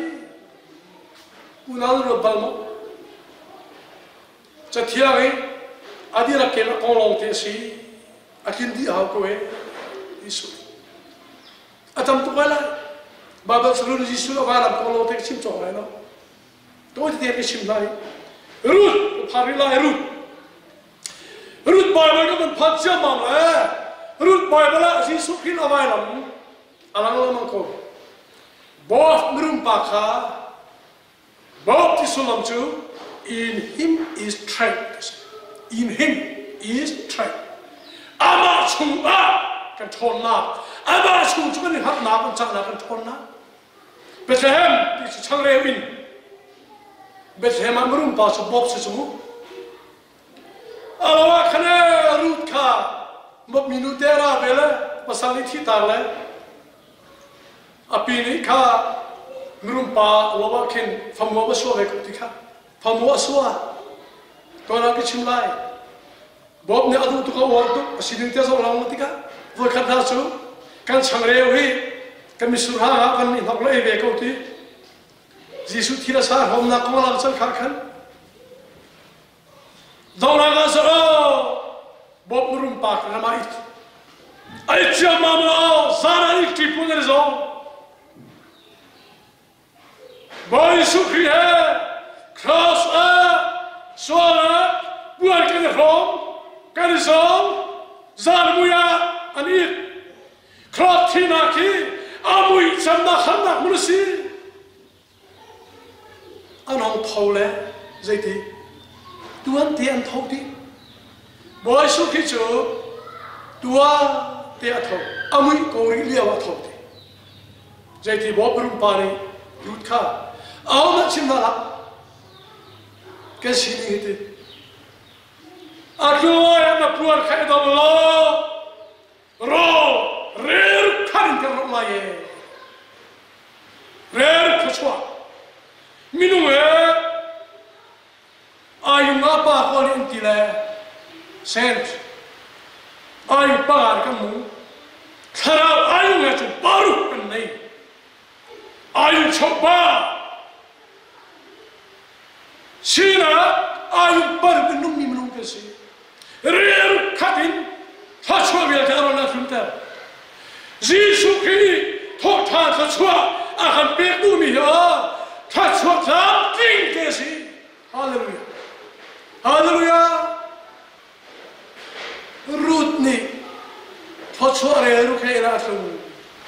unau ruat bal maw? Cathiang i a dihlak kel a kong lawng te a si. A tlin dih hau ko e. Jesuh. A tam tuk lai lai. Baibal salun Jesuh a vailam kong lawng te chim cawk lai lo. Tawi tete ka chim lai. Ruth, ka phar rih lai Ruth. Ruth Bible ka van phan ciammam le Ruth Bible ah Jesuh Khrih a vailam a lang lengmang ko. Boaz mirum pa kha Boaz ti sullam cu in him is strength. In him is strength. Amah chungah kan ṭhawnnak, amah chung cu kan i hngatnak, kan cahnak, kan ṭhawnnak. Bethlehem ti cu changreu in Bethlehem ah mirum pa cu Bob si cu a lo ah khan Ruth kha mopmi nu te ra ve le pasal nih thi tar le a pi nih kha mirum pa lo ah khin famua va sua ve ko ti kha famua a sua tuan ah ka chim lai Bob nih a duh tuk a uar tuk a sining te zoh lang tikah voikhat hna cu kan changreu hi kan misur hang ah kan nih hnok le ei ve ko ti Jesuh thil a sa hlawmnak kong lang chan kha khan dongnak ah zo Bob nurum pa kan ama it ai chiam mam lo zan ah ik ṭi pun an zong Bawi Jesuh Khrih he cross ah sual ah puan kan i hrawm kan i zawm zan mui ah an it cross thinak hi a mui camnak harnak hmun a si an hong tho le zeiti tuan te an tho ti Bawi Jesuh Khrih cu tua te a tho a mui ko rih lio a tho ti Zeiti baw pa nih lut kha ahohmanh chim hna hlah kan sining hi ti a tluai ah na puan kha i dong law rawl rel khan in kan rawh lai e rel khuachuah minung he Ayung ah pa kawl nih an ti le sent ayung pangan kan mu thlarau ayung he cun paruk kan nei ayung chokpa sinah ayung paruk in nungmi minung kan si rilru khat in thluachuah vialte a ron a tlunter Jesuh Khrih nih thawhṭhan thluachuah a kan pek duhmi hi thluachuah tlamtling te a si. Hallelujah. Hallelujah. Ruth nih thluachuah relruk he a tlung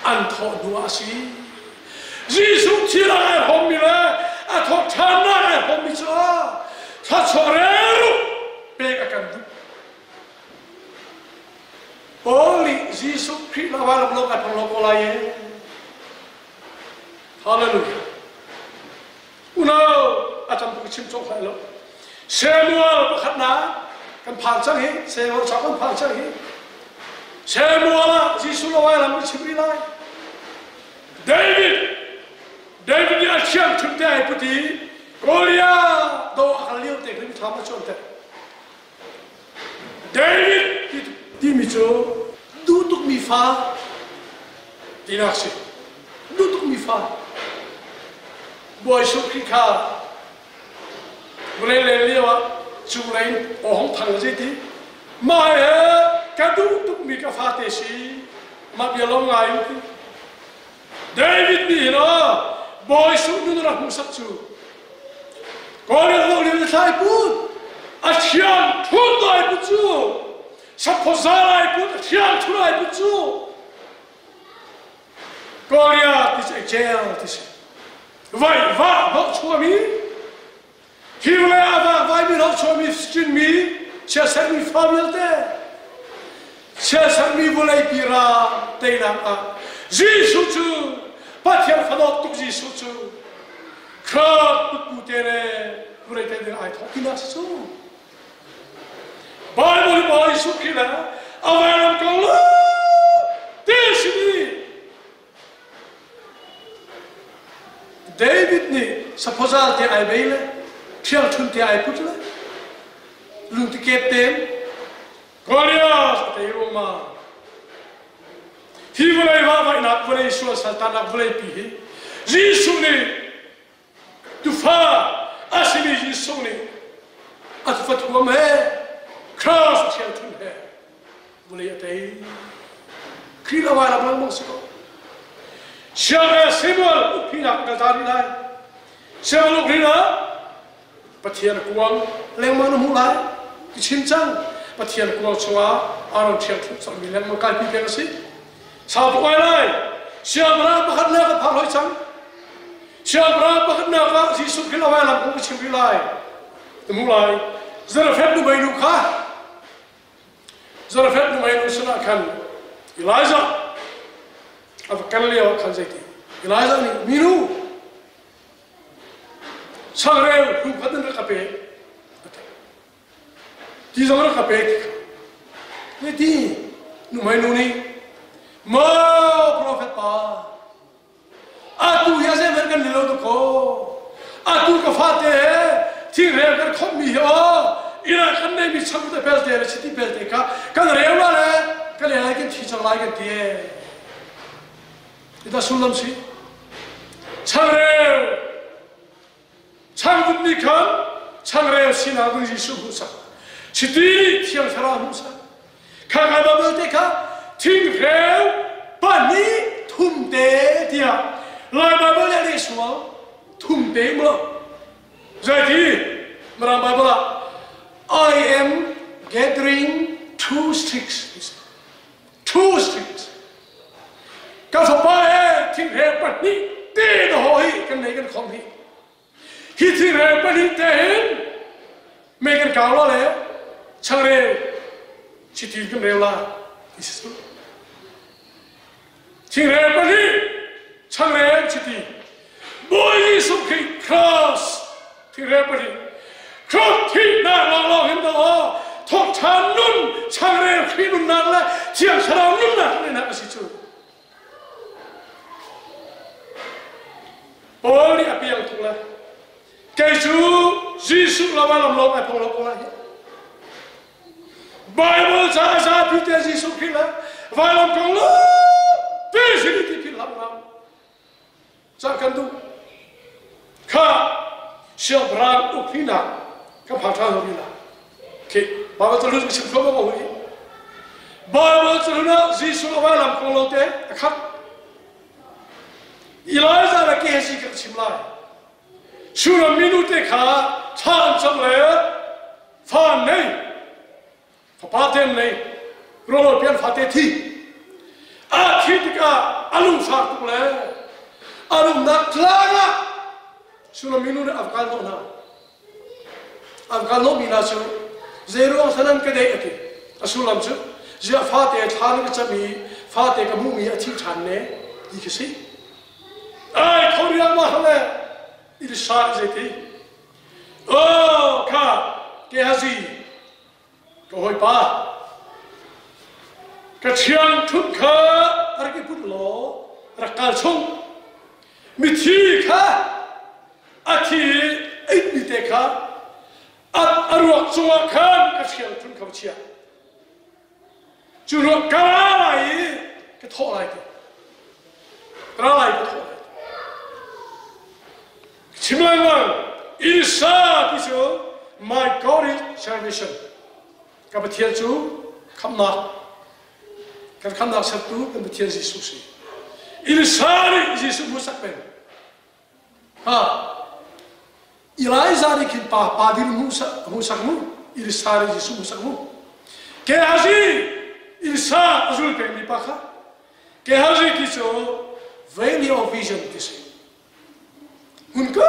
an thawh hnu ah a si. Jesuh thil a ai hommi le a thawk ṭhannak ai hawmmi cu thluachuah relruk pek a kan duh. Paul nih Jesuh Khrih la vai lok ai phang lo ko lai e. Hallelujah. Unau a tam tuk chim cawk lai lo. Samuel pakhatnak kan phan cang hi Samuel ca kan phan cang hi. Samuel ah Jesuh lo ai lam chim rih lai. David David nih a thiang thum te ai put i Goliath do a kal lio te khin thlam a chuan te. David timi cu duh tukmi fa tinak si. Duh tukmi fa. Bawi Jesuh Khrih kha vawlei len lio ah cunglei in aw hong thang zeiti mah he ka duh tukmi ka fate si mah bia lawng ngai u ti. David nih hin aw Bawi Jesuh nun rak hmuhsak cu Kawlrel lo lio thlai put a thiang thun dai put cu saphaw lai put a thiang thun ai put cu Korea ti si jail ti si vai va hnawh chuami hi vawlei ah va vaimi hnawh chuami Chinmi chiasermi fa vialte chiasermi vawlei pi ra teinak ah Jesuh cu Pathian fadawt tuk Jesuh cu Khrap putpu te le vawlei te ding ai thawk tinak si cu Bible hi Bawi Jesuh Khrih le a vailam kong lo ti si ni David nih saphawzal te ai bei le ṭhialṭhun te ai put le lungti kep tein Goliath a tei ruangmang. Hi vawlei vahvaihnak vawlei sual saltannak vawlei pi hi Jesuh nih tufa a simi Jesuh nih a tufa thuam he cross ṭhialṭhun he vawlei a tei. Khrih lo ai lam lengmang si ko. Siang Samuel ukphinak kal ta rih lai. Samuel uk rih Pathian kuang lengmang na hmuh lai. Ka chim cang. Pathian kuang chungah Aaron ṭhiang thup cangmi lengmang kaipi peng a si. Sau tuk ai lai. Siangpahrang pakhatnak ka phak hoi cang. Siangpahrang pakhatnak ah Jesuh Khrih lo ai lam kong ka chim rih lai. Na hmuh lai. Zarephath nuhmei nu kha Zarephath nuhmei nu sinah khan Elijah a va kal lio ah khan zeiti Elijah nih minu changreu hnu khat in rak ka pe ti zong rak ka pe ti nuhmei nu nih maw profet pa Atu hi a zeihmanh kan li lo tuk ko. Atu ka fate he thingrel kan khomhmi hi aw inn ah kan neimi changvut a pelte le chiti pelte kha kan reu la le kan ei lai kan thi cang lai kan ti ee. Ita sullam si. Changreu changvut nih khan changreu sinak ding Jesuh hmuhsak. Chiti nih Thiang Thlarau hmuhsak. Kha ka Bible te kha thingreu pahnih thum te tiah Lai Bible nih a leh sual thum te mu zeiti Mirang Bible ah I am gathering two sticks two sticks ka fapa he thingreu pahnih te na haw hi kan nei kan khom hi Hi thingreu pahnih te hin mei kan kau la le changreu chiti kan reu la ti si cu. Thingreu pahnih changreu chiti Bawi Jesuh Khrih cross thingreu pahnih cross thihnak lawnglawng hin daw thawkṭhan nun changreu Khrih nunnak le Thiang Thlarau nunnak nunnak a si cu. Paul nih a piang tuk lai. Kei cu Jesuh lo ah lam lawng ai phong lo ko lai. Bible ca a zapi te Jesuh Khrih le vailam kong lo ti sin ti philh hlah unau. Ca kan duh. Kha siangpahrang ukhinak ka pha ṭha lo la. Khi Bible ca lu chim kho ma hui. Bible ca lu ah Jesuh a vailam kong lo te a khat. Elijah le Gehazi kan chim lai. Shuram minu te kha thla an cam le fa an nei. Fapa te an nei. Rualo pian fate thi. A thi tikah a lungfak tuk le a rumnak tlang ah Sullam minu nih a va kal hnawh hna. A va kal hnawhmi hna cu zeiruang sanan ka deih a ti. A sullam cu ziah fate thla na ka cam i fate ka hmuhmi a thi ṭhan ne ti khi si. Ai tho riangmang le Elisa nih zeiti? Oh kha Gehazi ka hawipa ka ṭhiangṭhunh kha rak i put law rak kal chung mithi kha a thi i itmi te kha a ruak cungah khan ka ṭhiangṭhunh kha va chia cu ruak ka ra lai i ka thawh lai ti ka ra lai ka thawh lai Chim lengmang Isa ti cu my God is salvation. Ka Pathian cu khamnak kan khamnak sertu kan Pathian Jesuh si. Elisa nih Jesuh hmuhsak peng. Ha Elijah nih khin pa pa dir hmuhsak mu Elisa nih Jesuh hmuhsak mu. Gehazi Elisa a zul pengmi pa kha Gehazi ti cu Valley of Vision ti si. Hmunka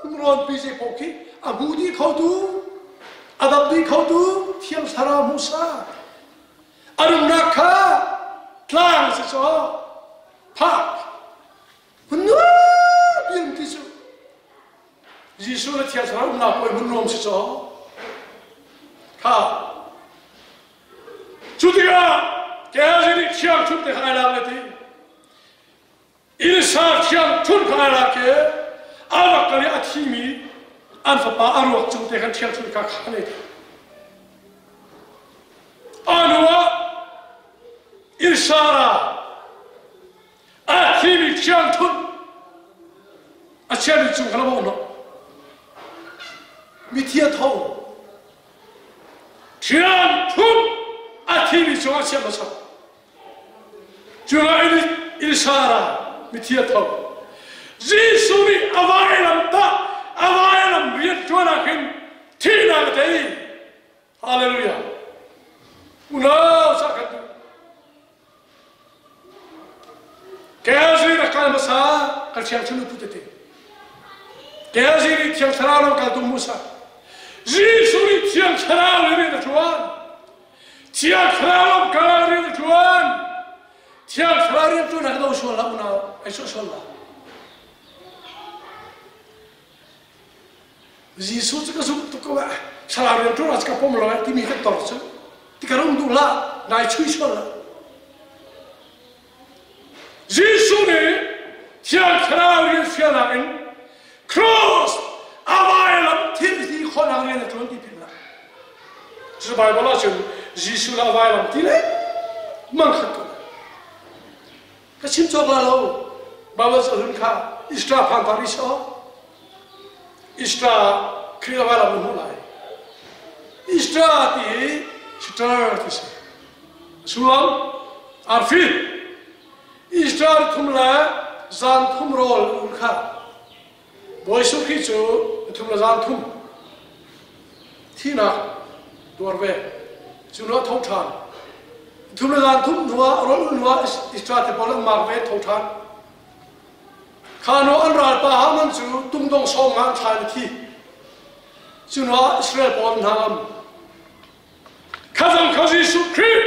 hmunrawn pi zei paoh khi a hmu dih khotu, a dap dih khotu Thiang Thlarau hmuhsak. A rumnak kha tlang si caw phak hmun nuam um ti cu Jesuh le Thiang Thlarau umnak puai hmun nuam si caw kha cu tikah Gehazi nih thiang ṭhut te kha ai lak le ti Elisa thiang ṭhun kha ai lak i a rak kal i a thimi an fapa a ruak cung te khan ṭhiang ṭhun kha kha nei A hnu ah Elisa ra a thimi thiang ṭhun a chiami cung kha la bawh hnawh. Mithi a tho. Thiang ṭhun a thimi cung a chiah hmasa. Cuah in Sarah mithi a tho. Jesuh nih a vailam tah a vailam rian ṭuan ah khin thihnak a tei. Hallelujah. Unau sa kan duh. Gehazi rak kal hmasa kan thiang thil pu tete. Gehazi nih thiang thlarau lam kaltu Musa. Jesuh nih thiang thlarau in rian a ṭuan. Thiang Thlarau lamkal rian a ṭuan. Thiang Thlarau rian ṭuan ah ka do sual hlah unau, ai suah sual hlah. Jesuh cu ka zumh tuk ko eh. Thlarau rian ṭuan ah ka pom lo eh timi ka tor cu ti ka rum duh hlah, nai chui sual hlah. Jesuh nih Thiang Thlarau rian fialnak in Cross a vailam thil ti khawhnak rian a ṭuan ti philh hlah. Cu Baibal ahcun Jesuh le a vailam ti le mang khat ko. Ka chim cawk la lo. Baibal cu hlun kha Istra phan ta rih sawh. Istra Khrih a vailam na hmuh lai. Istra ti hi star ti si. Sullam arfi Easter thum le zan thum rawl an ul kha Bawi Jesuh Khrih cu thum le zan thum thihnak tuar ve cu hnu ah tho ṭhan thum le zan thum hnu ah rawl ul hnu ah Easter te pawl an mak ve tho ṭhan kha hnu an ralpa Haman cu tungdong sawm nga an thlai na thi cu hnu ah Israel pawl an hna ngam Kha zong kha Jesuh Khrih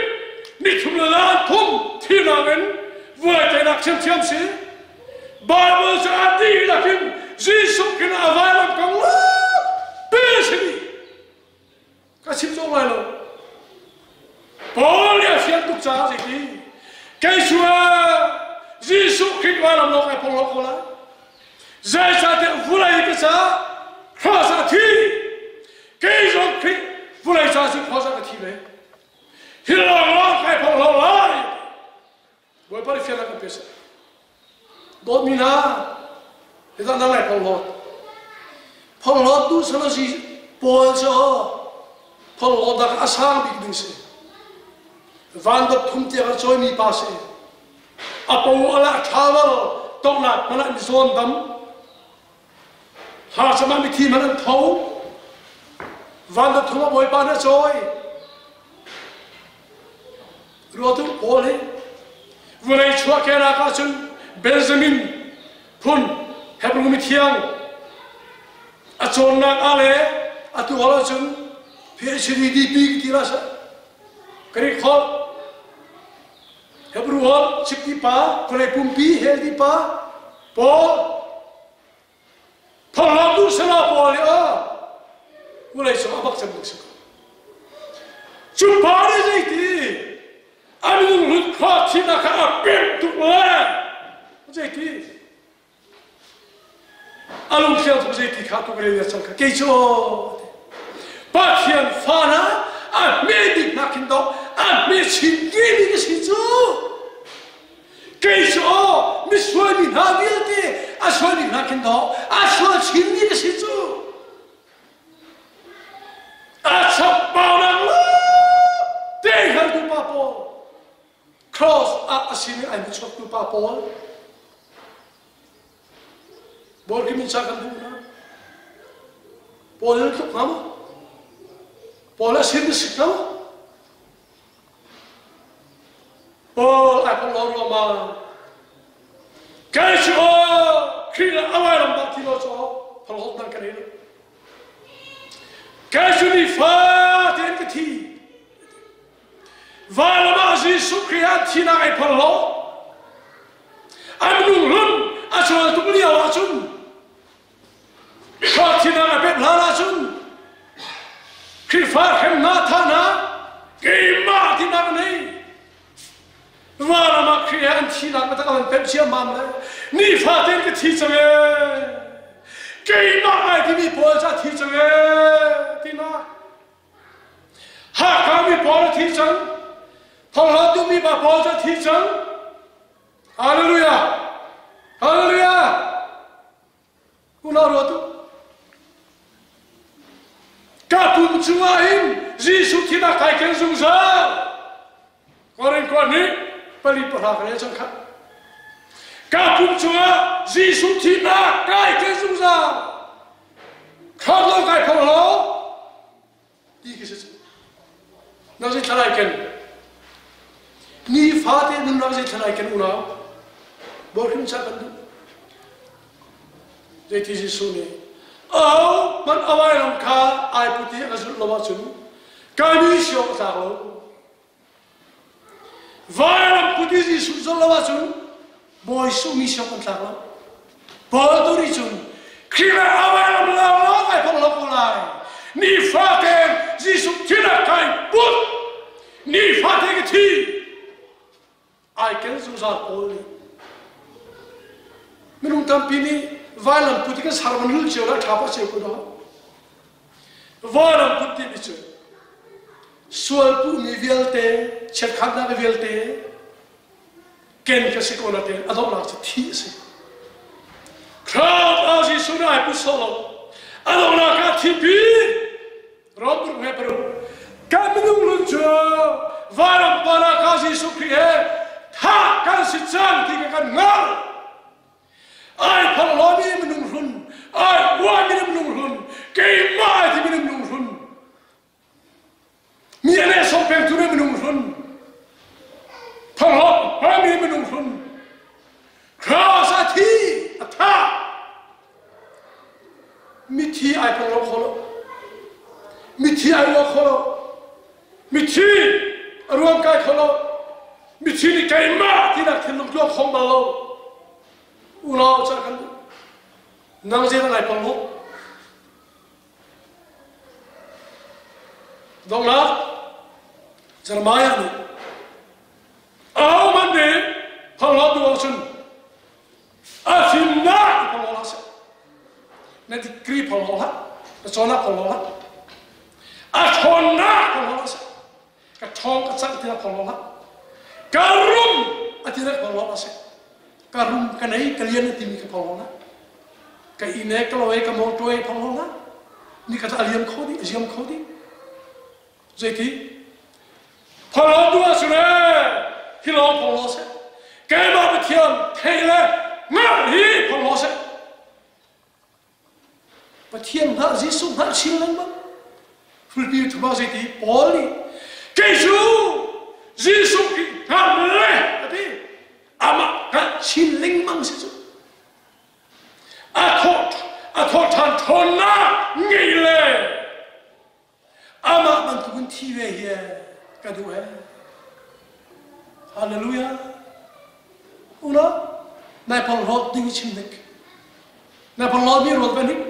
nithum le lan thum thihnak in vuai teinak thiamthiam si. Bible cu a dihlak in Jesuh Khrih a vailam kong pe si dih. Ka chim cawk lai lo. Paul nih a fian tuk caah zeiti kei cu Jesuh Khrih vailam lawng ai phong lo ko lai. Zeicahtiah vulei ka caah cross ah a thi. Kei zong Khrih vulei ca cu cross ah ka thi ve. Hi lawnglawng kai phong lo lai. Bawipa nih fiannak kan pe seh. Dawtmi hna, hi nang lai phong hlawt. Phong hlawt tu salosi Paul cu phong hlawt dak a sang bik ding si. Van dot thum tiang a cawimi pa si. A po a lah ṭha lo tonghnak hmanh ah mizawn dam hla cam ah mithi hmanh an tho van dot thum ah Bawipa nih a cawi ruatu Paul hi vawlei chuahkehnak ahcun Benjamin phun Hebrew mithiang. A cawnnak ah le atu hal ahcun PhD DP ti la seh. Greek holh, Hebrew holh, chikti pa, vawlei pumpi, hell pa, Paul, Thawnglam duh sala pawl nih a vawlei cung a bak cem ding si ko. Cu pa nih zeiti a minung hlut khua thihnak kha a pemh tuk le zeiti a lungthiang tuk zeiti kha tuk rel cang kha kei cu Pathian fa na a hme bik hna khin dawh a hme chin mi ka si cu Kei cu aw misual mi hna vialte a sual mi hna khin dawh a sual chinmi ka si cu. A chapbaunak te haltu pa pawl cross ah a sin ai chuaktu pa pawl Bawi khi min sa kan duh na Paul tluk hnga maw Paul a sin si hnga maw Paul ai phang lo ruangmang. Kai cu aw Khrih le a vailam dah ti lo cu aw phalhawt dang ka nei lo. Kai cu ni fa tein ka thi. Vailam ah Jesuh Khrih ah thinak ai phal lo. An minung hlun a sual tuk lio ahcun Hrawhthinak a pek hlan ahcun Khrihfa hremnak thahnak keimah tinak a nei. Vanram ah Khrih he an thihnak biatak an pemh ciammam le nifa tein ka thi cang ee. Keimah ai timi pawl cu a thi cang ee tinak. Hakha mi pawl a thi cang. Thonghla duhmi pa pawl cu a thi cang. Hallelujah! Hallelujah! Unau ruat u. Ka pum cungah hin Jesuh thinak kai ken zungzal. Korin kua nih pali pahra ka rel cang kha. Ka pum cungah Jesuh thinak kai ken zungzal. Khak lo kai phor lo. Ti khi si nang zei thlalai ken ni fate nunnak zei thlalai ken unau bawhrim cha kan duh zeiti Jesuh nih au man awai ram kha ai puti a zulh lo ahcun kai mi si awk a tlak lo Vailam put i Jesuh zulh lo ahcun Bawi sungmi siok kan tlak lo. Paul tu nih cun Khrih le a vailam lawnglawng ai phawng lo ko lai. Nifate Jesuh thinak kai put. Nifate ka thi. Ai kel zungzal Paul nih. Minung tampi nih vailam put i kan sarvan lul cio le a ṭha pah cio ko dah. Vailam put timi cu sual puhmi vialte chiatkhatnak vialte ken ka si ko na tein a donghnak cu thi a si. Crowd ah Jesuh nih ai put sawh lo. A donghnak ah thipi Rom he paruk kan minung lun cu vailam par ah ka Jesuh Khrih he thah kan si cang ti ka kan hngalh. Ai phorhlawmi minung hlun, ai uami minung hlun, keimah ai ti minung hlun, mi a nehsawh pengtu nih minung hlun, phorhlawt hmami minung hlun, Cross a thi, a thah. Mithi ai phorhlaw kho lo. Mithi ai ruah kho lo. Mithi a ruang kai kho lo. Mithi nih keimah tinak thinlung tuah khong bal lo. Unau ca kan nang zei ngai pang mu. Donglak Jeremiah nih ahohmanh nih phorhlawt duh ahcun a fimnak i phorhlaw hlah seh. Na degree phorhlaw hlah, na cawnnak phorhlaw hlah, a ṭhawnnak phorhlaw hlah seh. Ka ṭhawng ka cangh tinak phorhlaw hlah. Ka rum a tinak phorhlaw hlah seh. Ka rum ka nei ka lian a timi ka phorhlaw hlah. Ka inn e ka lo e ka motor e phorhlaw hlah. Ni ka a liam kho dih, a ziam kho dih. Zeiti? Phorhlaw tu ahcun ee hi lawng phorhlaw seh. Keimah Pathian theih le hngalh hi phorhlaw seh. Pathian hngalh Jesuh hngalh chin lengmang. Fulpi thuma zeiti Paul nih kei cu Jesuh Khrih hngalh le a ti. Amah hngalh chin lengmang si cu. A thawh a thawh ṭhan ṭhawnnak. ngeih le amah bantukin thi ve hi ka duh he. Hallelujah. Una, nai porhlawt ding chim dik. Nai porhlawt mi ruat ve nik.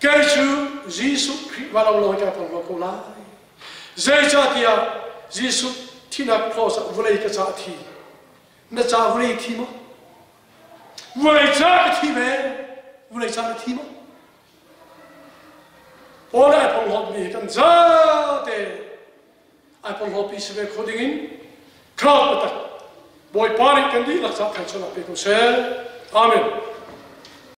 Kei cu Jesuh Khrih va lo lawi ka porhlaw ko lai. Zeicahtiah Jesuh thinak cross ah vawlei ka ca thi. Na ca vawlei thi maw? Vawlei ca ka thi ve. Vawlei ca na thi maw? Paul ai porhlawtmi hi kan zate ai porhlawtpi si ve kho dingin crowd biatak Bawipa nih kan dihlak ca thangchuahnak pe ko seh. Amen.